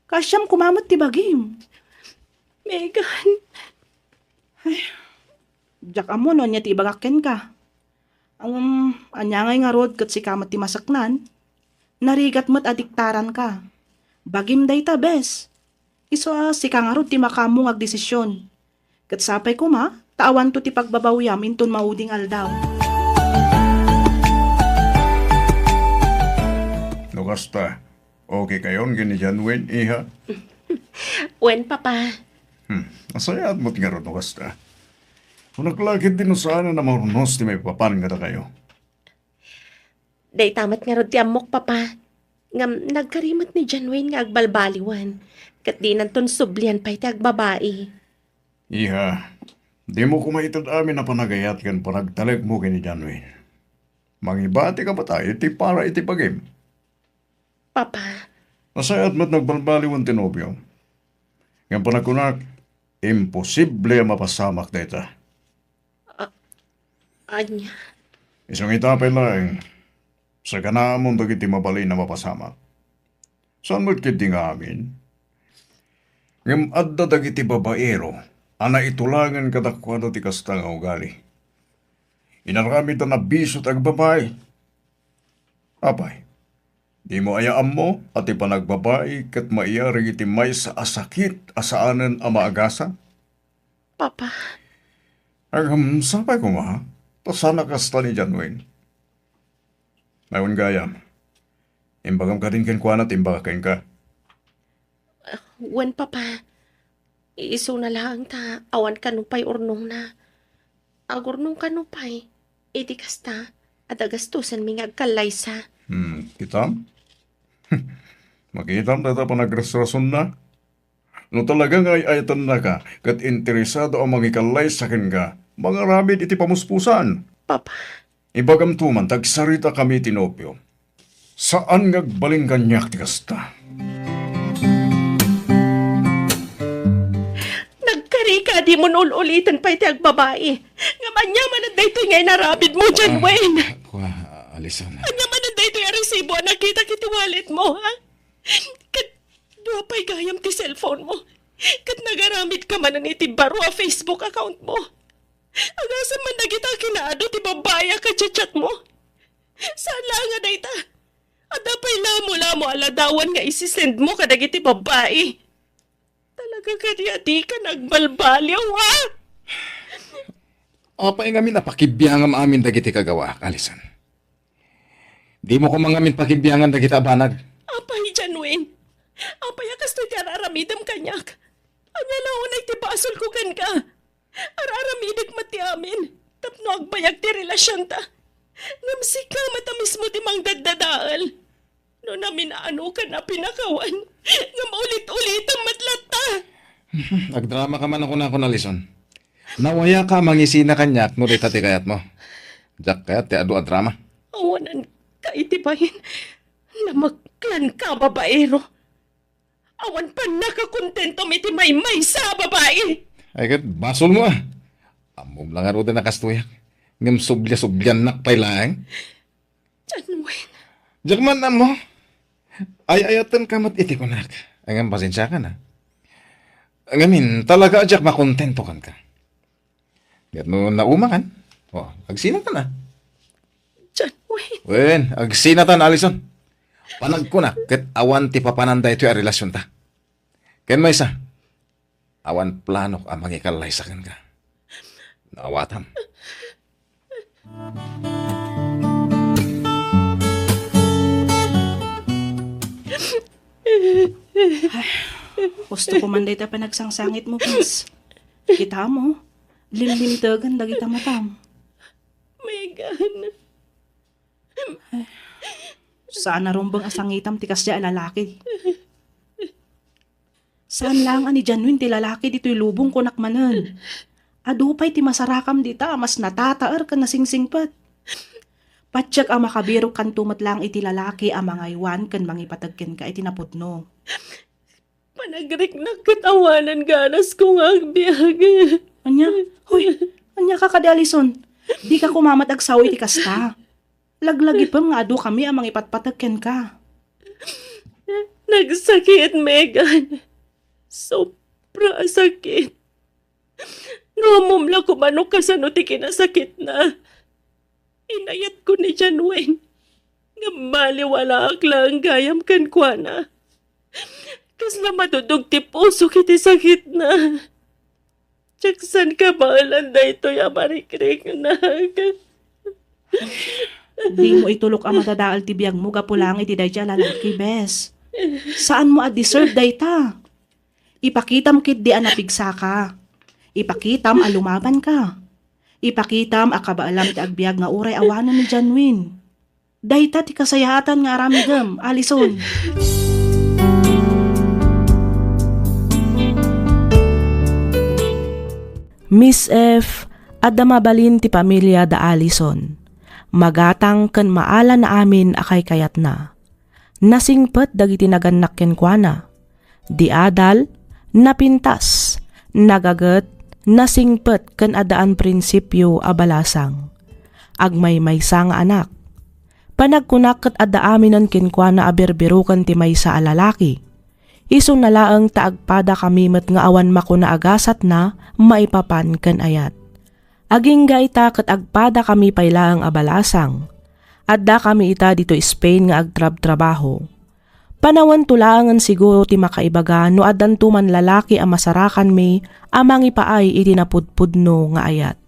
Kaasiam koma met ti bagim. Megan. Ay, diak ammo no ania ti ibagak kenka. Ngem, ania ngay ngarud ket sika met ti maseknan? Narigat met a diktaranka. Bagim dayta, bes. Isu a sika ngarud ti makaammo nga agdesisyon. Ket sapay koma ta awanto ti pagbabawiam inton mauding aldaw. No kasta, okay kayon ken ni John Wayne, iha? Wen, Papa. Hmm, nasayaat met ngarud no kasta. Kunak la ketdi no saan a maurnos ti maipapan kadakayo. Dayta met ngarud ti ammok, Papa. Ngem nagkari met ni John Wayne nga agbalbaliwen, ket dinanton sublian pay ti agbabai. Iha, dimo koma ited amin a panagayat ken panagtalekmo ken ni John Wayne. Mangibatika met iti para iti bagim. Papa. Nasayaat met nagbalbaliwen ti nobio. Ngem panagkunak, imposible a mapasamak dayta. A-, ania? Isu nga ita pay laeng, saganaamon dagiti mabalin a mapasamak. Saan met ketdi nga amin? Ngem adda dagiti babaero a naitulangen kadakuada ti kasta nga ugali. Inaramidda a bisio ti agbabai. Apay, dimo aya ammo a ti panagbabai ket maiyarig iti maysa a sakit a saanen a maagasa? Papa. Agam, sapay koma, ta saan a kasta ni John Wayne. Awan gayam. Imbagam kadin kenkuana ti imbagak kenka. Wen, Papa. Isuna laeng ta awan kano pay urnongna. Agurnong kano pay. Iti kasta, adda gastusenmi nga agkallaysa. Hmm, kitam? Makitam dayta panagrasrasonna? No talaga nga ay-ayatennaka ket interesado a mangikallaysa kenka, mangaramid iti pamuspusan. Papa. Ibagamto man ta agsaritakami ti nobio. Saan nga agbalin kaniak ti kasta. Nagkari ka, dimon ul-uliten pay ti agbabai. Ngem ania manen daytoy nga inaramidmo, John Wayne? Ah, kua, Alison. Ania manen daytoy a resibo a nakitak iti walletmo, ha? Ket dua pay gayam ti cellphone mo. Ket nagaramid ka manen iti baro a Facebook account mo. Agasem man dagita a kinaadu ti babbai a kachatchat mo. Saan laeng a dayta. Adda pay lamo-lamo a ladawan nga isisendmo kadagiti babbai. Talaga kadi a dika nagbalbaliw, ha? Apay ngamin a pakibiangam amin dagiti kagawaak, Alison? Dimo koma ngamin pakibiangan dagiti a banag. Apay, John Wayne? Apay a kastoy ti ar-aramidem kaniak? Ania la unay ti basolko kenka? Ar-aramidek met ti amin tapno agbayag ti relasionta. Ngem sika met a mismo ti mangdaddadael. No namin-anokan a pinakawan, ngem ulit-ulitem met latta. Agdrama ka man a kunakon, Alison. Nawayaka a mangisina kaniak no dayta ti kayatmo. Diak kayat ti adu a drama. Awanan ka iti bain. Namaklan ka, babaero. Awan pannakakontentom iti maymaysa a babai. Ay, ket basolmo, a. Ammom la ngaruden a kastoyak. Ngem sublia-subliannak pay laeng. John Wayne. Diak man ammo. Ay-ayatenka met iti kunak. Ngem pasensiakan, a. Ngamin, talaga a diak makontento kenka. Ket no naumakan, o, agsinatan, a. John Wayne. Wen, agsinatan, Alison. Panagkunak ket awan ti papanan daytoy a relasionta. Ken maysa, awan planok a mangikallaysa kenka. Naawatam. Ay, husto ko man dayta panagsangsangitmo, Vince. Kitamo, limlimtegen dagita matam. Megan. Saan a rumbeng a sangitam ti kasdiay a lalaki. Saan laeng a ni John Wayne ti lalaki ditoy lubong, kunak manen. Adu pay ti masarakam dita a mas natataer ken nasingsingpet. Patiek a makabirokkanto met laeng iti lalaki a mangaywan ken mangipateg kenka iti napudno. Panagriknak ket awanan ganasko nga agbiag. Ania? Hoy, ania ka kadi, Alison? Dika koma met agsao iti kasta. Laglagipem nga adukami a mangipatpateg kenka. Nagsakit, Megan. Sobra a sakit. Nga umumla koma no kasano ti kinasakitna. Inayatko ni John Wayne. Ngem baliwalaak laeng gayam kenkuana. Kasla madudog ti pusok iti sakitna. Diak saan kabaelan daytoy a marikriknak. Dimo itulok a madadael ti biagmo gapu laeng iti daydiay a lalaki, bes. Saanmo a deserve dayta. Ipakitam ketdi a napigsaka. Ipakitam a lumabanka. Ipakitam a kabaelam ti agbiag nga uray awanen ni John Wayne. Dayta ti kasayaatan nga aramidem, Alison. Miss F, adda mabalin ti pamilia da Alison. Magatang ken maala na amin a kaykayatna. Nasingpet dagiti nagannak kenkuana. Di adal, napintas, nagaget, nasingpet ken addaan prinsipio a balasang. Agmaymaysa nga anak. Panagkunak ket adda aminen kenkuana a birbiroken ti maysa a lalaki. Isuna laeng ta agpadakami met nga awan makuna a gasatna maipapan ken ayat. Agingga ita ket agpadakami pay laeng a balasang. Addakami ita ditoy Spain nga agtrabtrabaho. Panawanto laengen siguro ti makaibaga no addanto man lalaki a masarakanmi a mangipaay iti napudpudno nga ayat.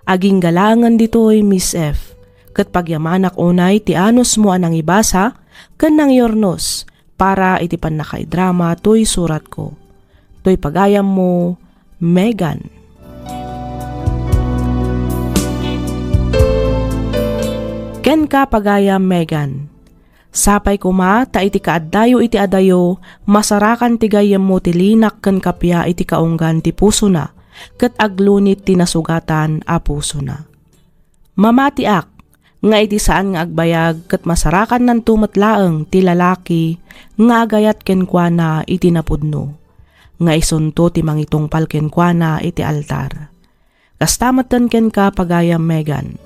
Agingga laengen ditoy, Miss F, ket pagyamanak unay ti anusmo a nangibasa ken nangiurnos para iti pannakaidrama toy suratko. Toy pagayammo, Megan. Kenka, pagayam Megan. Sapay koma ta iti kaaddayo iti adayo, masarakan ti gayyemmo ti linak ken kappia iti kaunggan ti pusona, ket aglunit ti nasugatan a pusona. Mamatiak nga iti saan nga agbayag ket masarakannanto met laeng ti lalaki nga agayat kenkuana iti napudno, nga isunto ti mangitungpal kenkuana iti altar. Kasta metten kenka, pagayam Megan.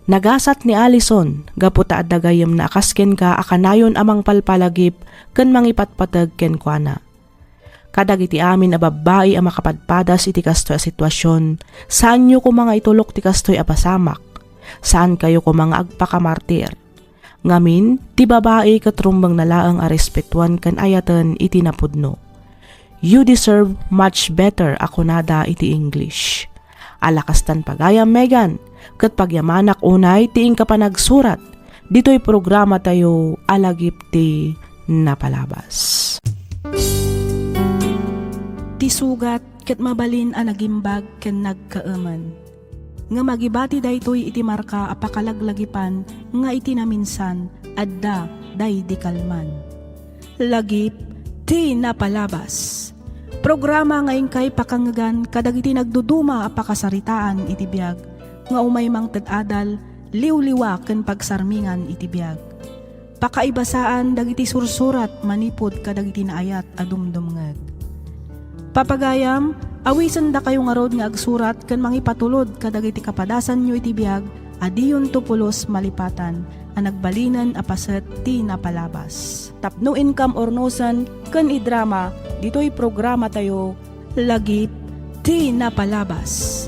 Nagasat ni Alison gapu ta adda gayyemna a kas kenka a kanayon a mangpalpalagip ken mangipatpateg kenkuana. Kadagiti amin a babbai a makapadpadas iti kastoy a situasion, saanyo koma nga itulok ti kastoy a pasamak. Saankayo koma nga agpakamartir. Ngamin, ti babai ket rumbengna laeng a respetuan ken ayaten iti napudno. "You deserve much better," a kunada iti English. Ala kastan pagayam, Megan, ket pagyamanak unay ti inka panagsurat ditoy programatayo a Lagip ti Napalabas. Ti sugat ket mabalin a nagimbag ken nagkaemen. Ngem agibati daytoy iti marka a pakalaglagipan nga iti naminsan, adda daydi kalman. Lagip ti Napalabas. Programa nga inkay pakangngegan kadagiti nagduduma a pakasaritaan iti biag nga umay mangted adal, liwliwa ken pagsarmingan iti biag. Pakaibasaan dagiti sursurat manipud kadagiti naayat a dumdumngeg. Papagayam, awisendakayo ngarud nga agsurat ken mangipatulod kadagiti kapadasanyo iti biag a diyonto pulos malipatan a nagbalinen a paset ti napalabas. Tapno inkam urnosen ken idrama ditoy programatayo, Lagip ti Napalabas.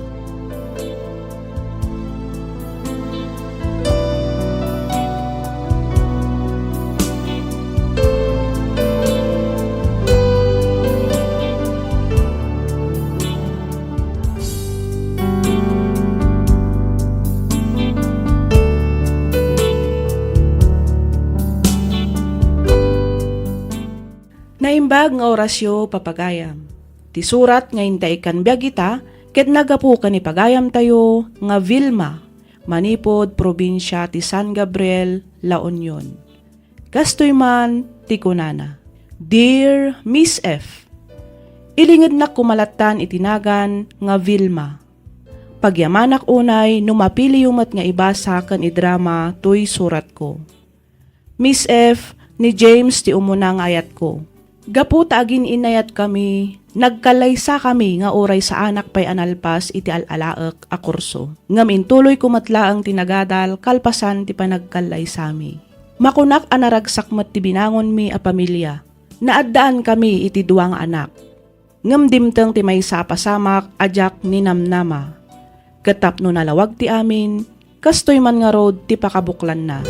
Naimbag nga orasyo, papagayam. Ti surat nga intay ikkan biag ita ket naggapu ken ni pagayamtayo nga Vilma, manipud probinsia ti San Gabriel, La Union. Kastoy man ti kunana, "Dear Miss F, ilingednak koma lattan iti nagan nga Vilma. Pagyamanak unay no mapiliyo met nga ibasa ken idrama toy suratko. Miss F, ni James ti umuna nga ayatko. Gapu ta agin-inayatkami, nagkallaysakami nga uray saanak pay a nalpas iti al-alaek a kurso. Ngem intuloyko met laeng ti nagadal kalpasan ti panagkallaysami. Makunak a naragsak met ti binangonmi a pamilia. Naaddaankami iti dua nga anak. Ngem dimteng ti maysa a pasamak a diak ninamnama. Ket tapno nalawag ti amin, kastoy man ngarud ti pakabuklanna."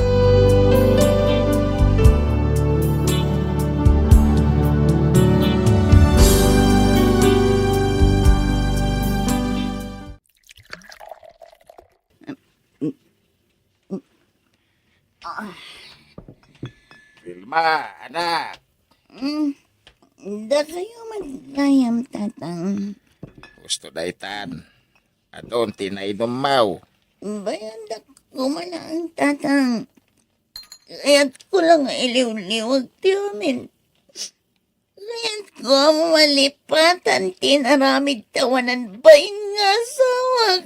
Vilma, anak. Mm, dakayo met gayam, Tatang. Husto daytan. Adun ti nainummaw. Bayandak koma laeng, Tatang. Kayatko la nga iliwliwag ti amin. Kayatko a malipatan ti inaramid ta awanan bain nga asawak.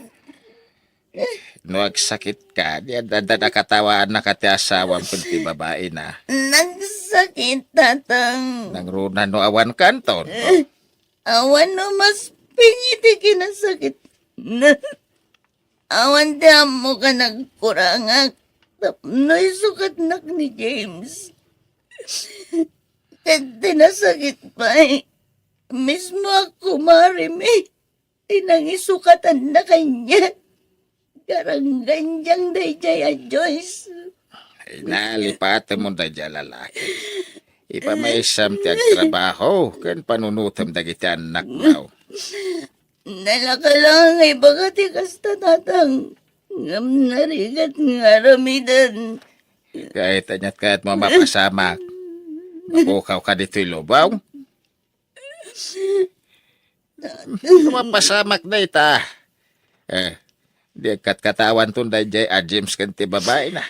No agsakitka, di adda, adda nakatawaannaka ti asawam ken ti babaina. Nagsakit, Tatang. Nangruna no awan kanton. Awan no masping iti kinasakit. Awan ti ammo nga nagkurangak tapno isukatnak ni James. Ket ti nasakit pay, mismo a kumarimi ti nangisukatanna kaniak. Garanggandiang daydiay a Joyce. Ay, nalipatem daydiay a lalaki. Ipamaysam ti agtrabaho ken panunotem dagiti annakmo. Nalaka laeng nga ibaga ti kasta, Tatang. Ngem narigat nga aramiden. Ket ania't kayatmo a mapasamak? Mapukawka ditoy lubong? Mapasamak dayta. Eh, di agkatkatawanton daydiay a James ken ti babaina.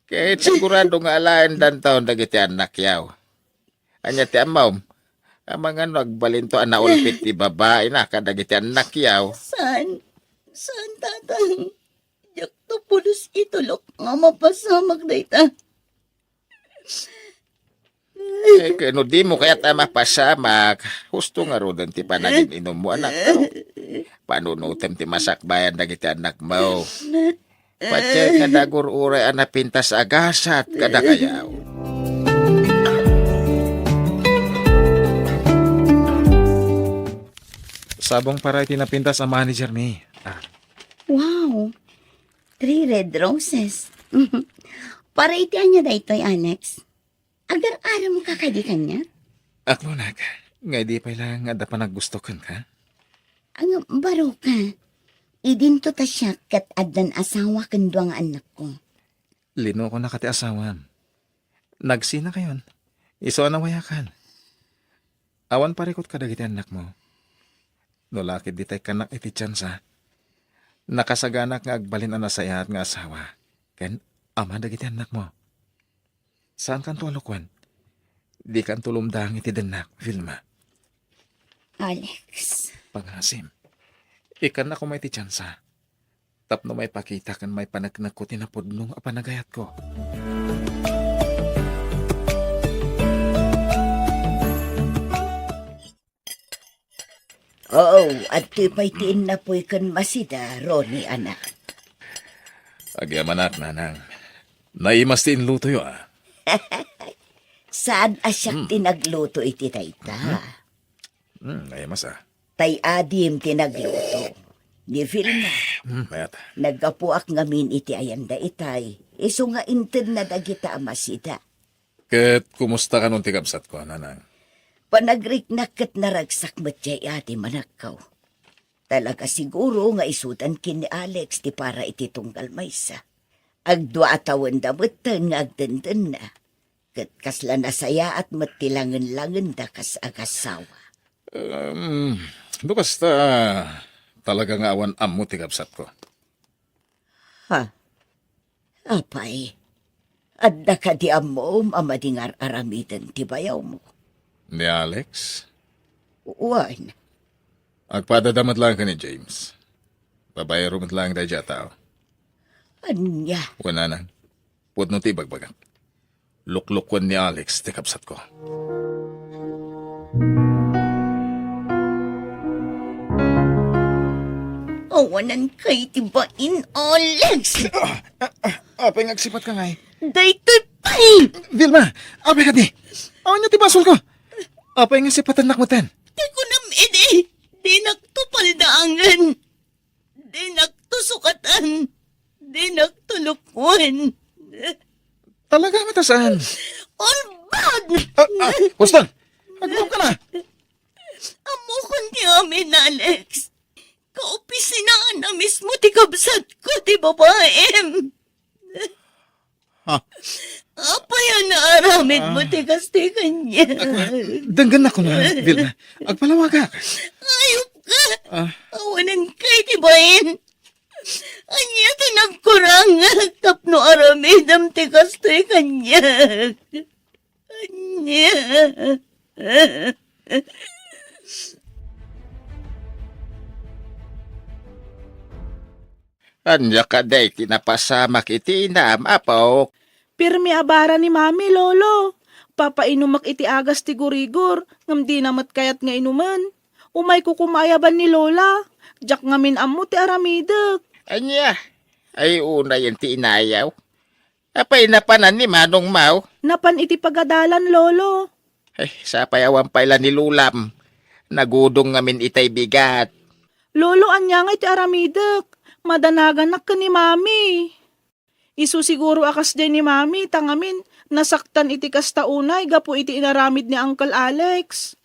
Ket sigurado nga alaendanton dagiti annakyaw. Ania ti ammom? Amangan no agbalinto a naulpit ti babaina kadagiti annakyaw. Saan? Saan, Tatang? Diakto pulos itulok nga mapasamak dayta. Eh, ket no dimo kayat a mapasamak, husto ngaruden ti panagin-inummo, anak. Panunotem ti masakbayan dagiti annakmo. Patay nga dagur uray a napintas a gasat kadakayaw. Sabong para iti napintas a manager mi. Ah. Wow! Three red roses. Para iti ania daytoy, Alex? Agar-aramka kadi kaniak? Aklonak, nga idi pay laeng nga adda panaggusto kenka? Ang baroka, idinto ta siak ket addan asawa ken dua nga annakko. Linukonaka ti asawam. Nagsinakayon. Isu a nawayakan. Awan parikut kadagiti annakmo. No la ket ditay kanak iti tiansa, nakasaganak nga agbalin a nasayaat nga asawa ken ama dagiti annakmo. Saankanto a lukuen. Dikanto lumdang iti dennak, Vilma. Alex. Pangasim. Ikkannak koma iti tiansa. Tapno maipakita ken maipaneknekko ti napudno a panagayatko. Oo, adtoy pay ti innapoy ken Masida, Ronnie, anak. Agyamanak, nanang. Naimas ti inlutoyo, a. Saan a siak Hmm. ti nagluto iti dayta? Hmm. Hmm, naimas, a. Tay adim ti nagluto. Ni Vilma. Hmm, mayat. Naggapuak ngamin iti ayanda itay. Isu nga intedna dagita a Masida. Ket kumusta kanon ti kabsatko, nanang? Panagriknak ket naragsak met jay adi manakkaw. Talaga siguro nga isudan ken ni Alex ti para iti tunggal maysa. Agdua a tawenda metten nga agdendenna. Ket kasla nasayaat met ti langen-langenda kas agasawa. Em, no kasta, talaga nga awan ammo ti kabsatko. Ha? Apay, adda kadi ammom a madi nga ar-aramiden ti bayawmo? Ni Alex? Wen. Agpadada met laeng ken ni James. Babaero met laeng daydiay a tao. Ania? Wen, nanang. Pudno ti ibagbagak. Luklukuen ni Alex ti kabsatko. Awanan kay ti bain, Alex! Ah, ah, ah, apay nga agsipatka ngay? Daytoy pay! Vilma, apay kadi? Awan ti basolko. Apay nga sipatennak metten? Ti kunam idi, dinak to paldaangen. Dinak to sukatan. Dinak to lukuen. Talaga met a saan? Ulbod! Ah, ah, husto! Agurumka na! Ammokon ti amin, Alex. Kaopisinaan a mismo ti kabsatko ti babaem. Ha? Apay a naaramidmo Ah. ti kastoy kaniak? Denggennak, Vilma. Agpalawagak. Ayupka! Ah. Awanan kay ti bain. Ania ti nagkurangak tapno aramidem ti kastoy kaniak? Ania? Ania kadi ti napasamak iti inam, apo? Pirmi a bara ni Mami, Lolo. Papainumak iti agas ti gurigor, ngem dina met kayat nga inumen. Umayko koma ayaban ni Lola. Diak ngamin ammo ti aramidek. Ania? Ay, unayen ti inayaw. Apay napanan ni Manong Mau? Napan iti pagadalan, Lolo. Ay, sapay awan pay la ni Lolam. Nagudong ngamin itay bigat. Lolo, ania ngay ti aramidek? Madanaganak ken ni Mami. Isu siguro a kasdiay ni Mami, ta ngamin, nasaktan iti kasta unay gapu iti inaramid ni Uncle Alex.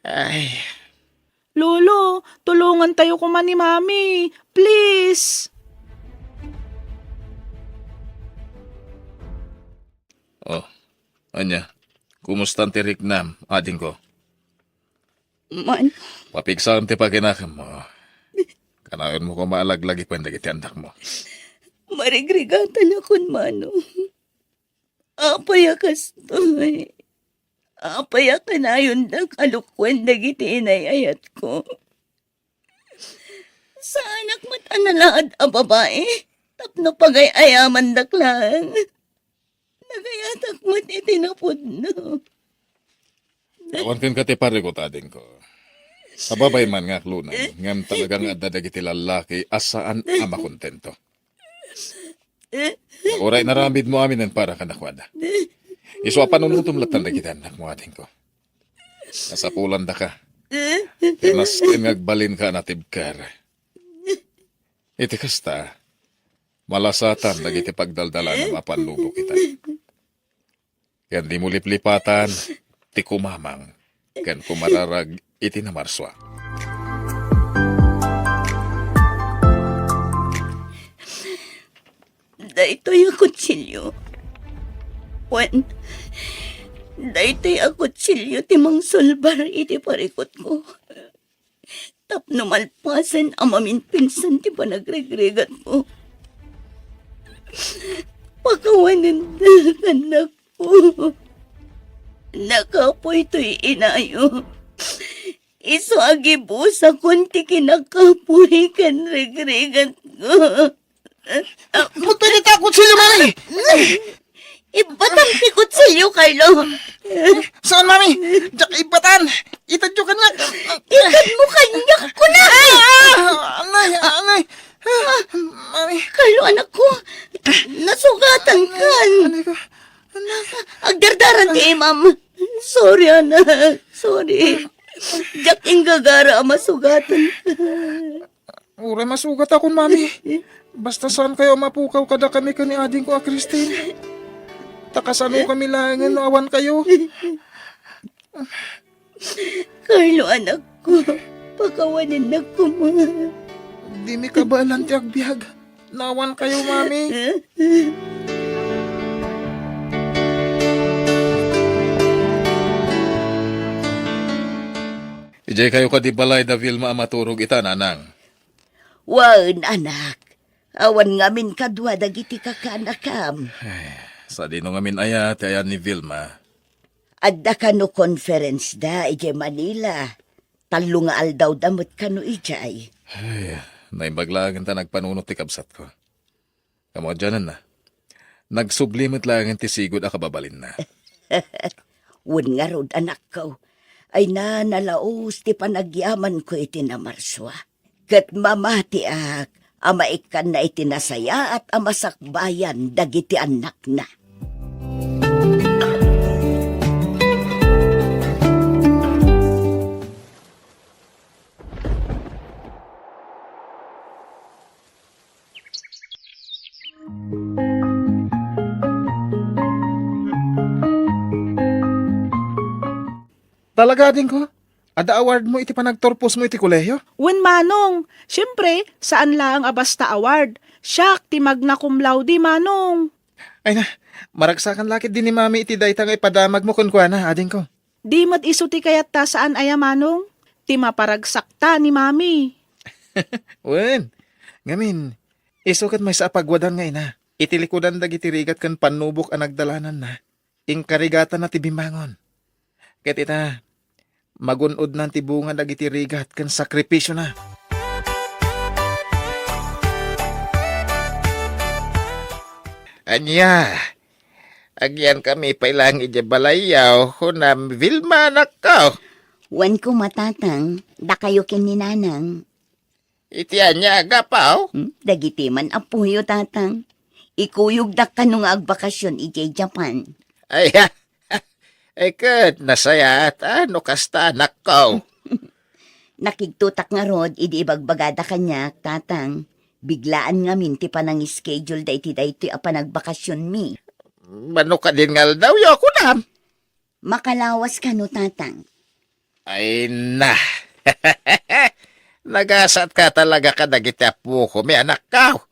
Ay. Lolo, tulongantayo koma ni Mami. Please! Oh, ania? Kumustan ti riknam, adingko? Man. Papigsaem ti pakinakemmo. Kanayon mo koma a laglagipen dagiti annakmo. Marigrigatanakon, Manong. Apay a kastoy? Apay a kanayondak a lukuen dagiti inay-ayatko? Saanak met a nalaad a babai tapno pagay-ayamandak laeng. Nagayatak met iti napudno. Awan kenka ti parikut, adingko. Sababay man nga aklonay, ngem talaga nga adda dagiti lallaki a saan a makontento. Uray naramidmo aminen para kadakuada. Isu a panunotem latta dagiti annakmo, adingko. Nasapulandaka. Ti nasken nga agbalinka a natibker. Iti kasta, Malasatan dagiti pagdaldalanam a pannubok ita. Ken dimo liplipatan ti kumamang ken kumararag iti namarsua. Daytoy a kutsilio. Wen, daytoy a kutsilio ti mangsulbar iti parikutko. Tapno malpasen a maminpinsan ti panagregregatko. Pakawanenda, annakko. Nakapuy toy inayo. Isu a gibusakon ti kinakapuy ken regregatko. Magpinita kutsilio, Mami! Ibbatam ti kutsilio, Carlo. Saan, Mami? Diak ibbatan! Itadyo kaniak! Itadmo kaniak, kuna! Ah! Anay! Anay! Mami! Carlo, anakko, nasugatan kan. Anay ko. Anay. Agdardaran ti imam. Sorry, anak. Sorry. Diak inggagara a masugatan ka. Uray masugatakon, Mami. Basta saan kayo a mapukaw kadakami ken ni adingko a Christine. Ta kasano kami laengen no awan kayo? Carlo, anakko, pakawanennak koma. Dimi kabaelan ti agbiag. No awan kayo, Mami. Idiay kayo kadi balay da Vilma a maturog ita, nanang? Wen, anak. Awan ngamin kadua dagiti kakanakam. Ay, sadino ngamin aya ti ayan ni Vilma? Adda kano conference da idiay Manila. Tallo nga aldawda met kano idiay. Ay, naimbag laeng ta nagpanunot ti kabsatko. Kamo, adianenna. Nagsubli met laeng ti sigud a kababalinna. Wen ngarud, anakko. Ay na, nalaus ti panagyamanko iti namarsua. Ket mamatiak a maikkanna iti nasayaat a masakbayan dagiti annakna. Talaga, adingko? Adda award mo iti panagturpos mo iti kolehio? Wen, manong. Siempre, saan laeng a basta award. Siak ti magna cum laude, manong. Ay na, maragsakan la ketdi ni Mami iti dayta nga ipadamag mo kenkuana, adingko. Di met isu ti kayatta, saan aya, manong? Ti maparagsakta ni Mami. Wen, ngamin, isu ket maysa a pagwadam nga ina. Iti likudan dagiti rigat ken pannubok a nagdalananna, inkarigatanna ti bimmangon. Ket ita, magun-odnan ti bunga dagiti rigat ken sakrifisiona. Ania, agyankami pay laeng idiay balayyo, kunam, Vilma, anakko. Wen koma, tatang, dakayo ken ni nanang. Iti ania a gapu? Hmm, dagiti man, apuyo, tatang. Ikuyogdak kano nga agbakasyon idiay Japan. Ay, ha? Ay, ket nasayaat, a, no kasta, anakko. Nakigtotak ngarud idi ibagbagada kaniak, tatang. Biglaan ngamin ti panangischedule da iti daytoy a panagbakasionmi. Mano kadin nga aldawyo, kunam? Makalawas kano, tatang. Ay na. Nagasatka talaga kadagiti apukomi, anakko.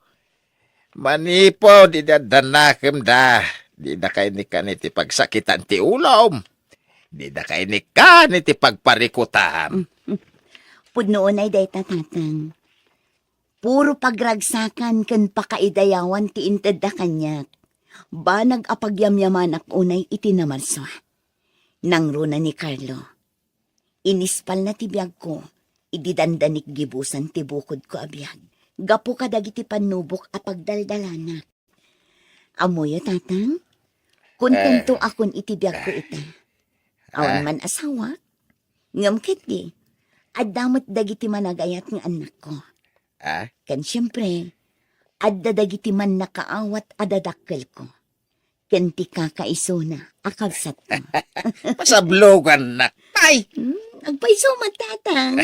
Manipud idi adda nakemda, didaka inikkan iti pagsakitan ti ulom. Didaka inikkan iti pagparikutam. Pudno unay dayta, tatang. Puro pagragsakan ken pakaidayawan ti intedda kaniak. Banag a pagyamyamanak unay iti namarsua. Nangruna ni Carlo. Inispalna ti biagko idi dandanik gibusan ti bukodko a biag gapu kadagiti pannubok a pagdaldalanak. Ammoyo, tatang? Kontento Eh. akon iti biagko ita. Awan Ah. man asawak. Ngem ketdi, adda met dagiti managayat nga annakko. Ah? Ken siempre, adda dagiti mannakaawat a dadakkelko. Ken ti kakaisuna a kabsatko. Pasablogannak. Ay! Hmm, agpayso met, tatang.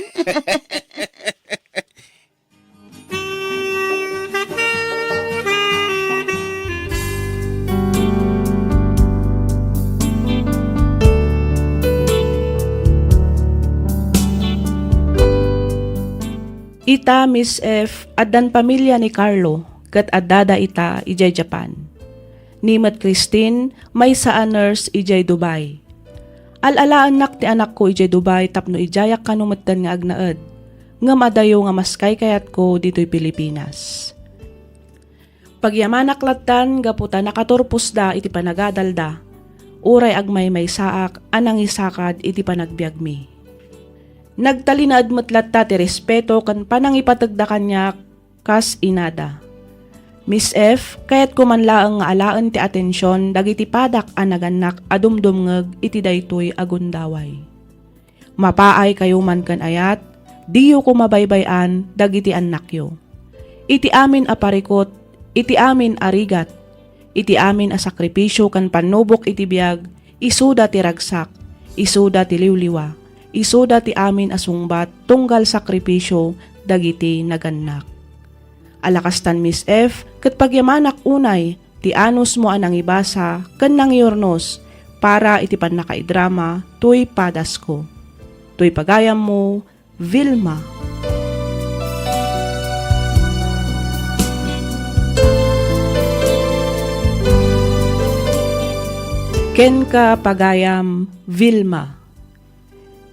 Ita, Miss F, addan pamilia ni Carlo, ket addada ita idiay Japan. Ni met Christine, maysa a nurse idiay Dubai. Al-alaennak ti anakko idiay Dubai tapno idiayak kano metten nga agnaed, ngem adayo nga mas kaykayatko ditoy Pilipinas. Pagyamanak lattan gapu ta nakaturposda iti panagadalda, uray agmaymaysaak a nangisakad iti panagbiagmi. Nagtalinaed met latta ti respeto ken panangipategda kaniak kas inada. Miss F, kayatko man laeng nga alaen ti atension dagiti padak a nagannak a dumdumngeg iti daytoy a gundaway. Mapaaykayo man ken ayat, diyo koma baybay-an dagiti annakyo. Iti amin a parikut, iti amin a rigat, iti amin a sakripisio ken pannubok iti biag, isuda ti ragsak, isuda ti liwliwa, isuda ti amin a sungbat tunggal sakripisio dagiti nagannak. Ala kastan, Miss F, ket pagyamanak unay ti anusmo a nangibasa ken nangiurnos para iti pannakaidrama toy padasko. Toy pagayammo, Vilma. Kenka, pagayam, Vilma.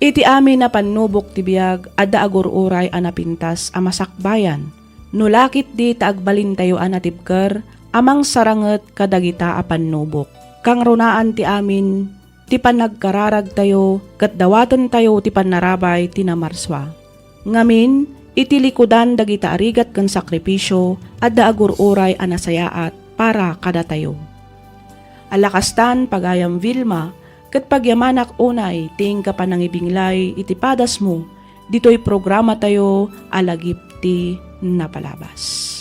Iti amin a pannubok ti biag, adda agur-uray a napintas a masakbayan. No la ketdi ta agbalintayo a natibker a mangsaranget kadagita a pannubok. Kangrunaan ti amin ti panagkararagtayo ket dawatentayo ti pannarabay ti namarsua. Ngamin, iti likudan dagita a rigat ken sakripisio, adda agur-uray a nasayaat para kadatayo. Ala kastan, pagayam Vilma, ket pagyamanak unay ti inka panangibinglay iti padasmo ditoy programatayo a Lagip ti Napalabas.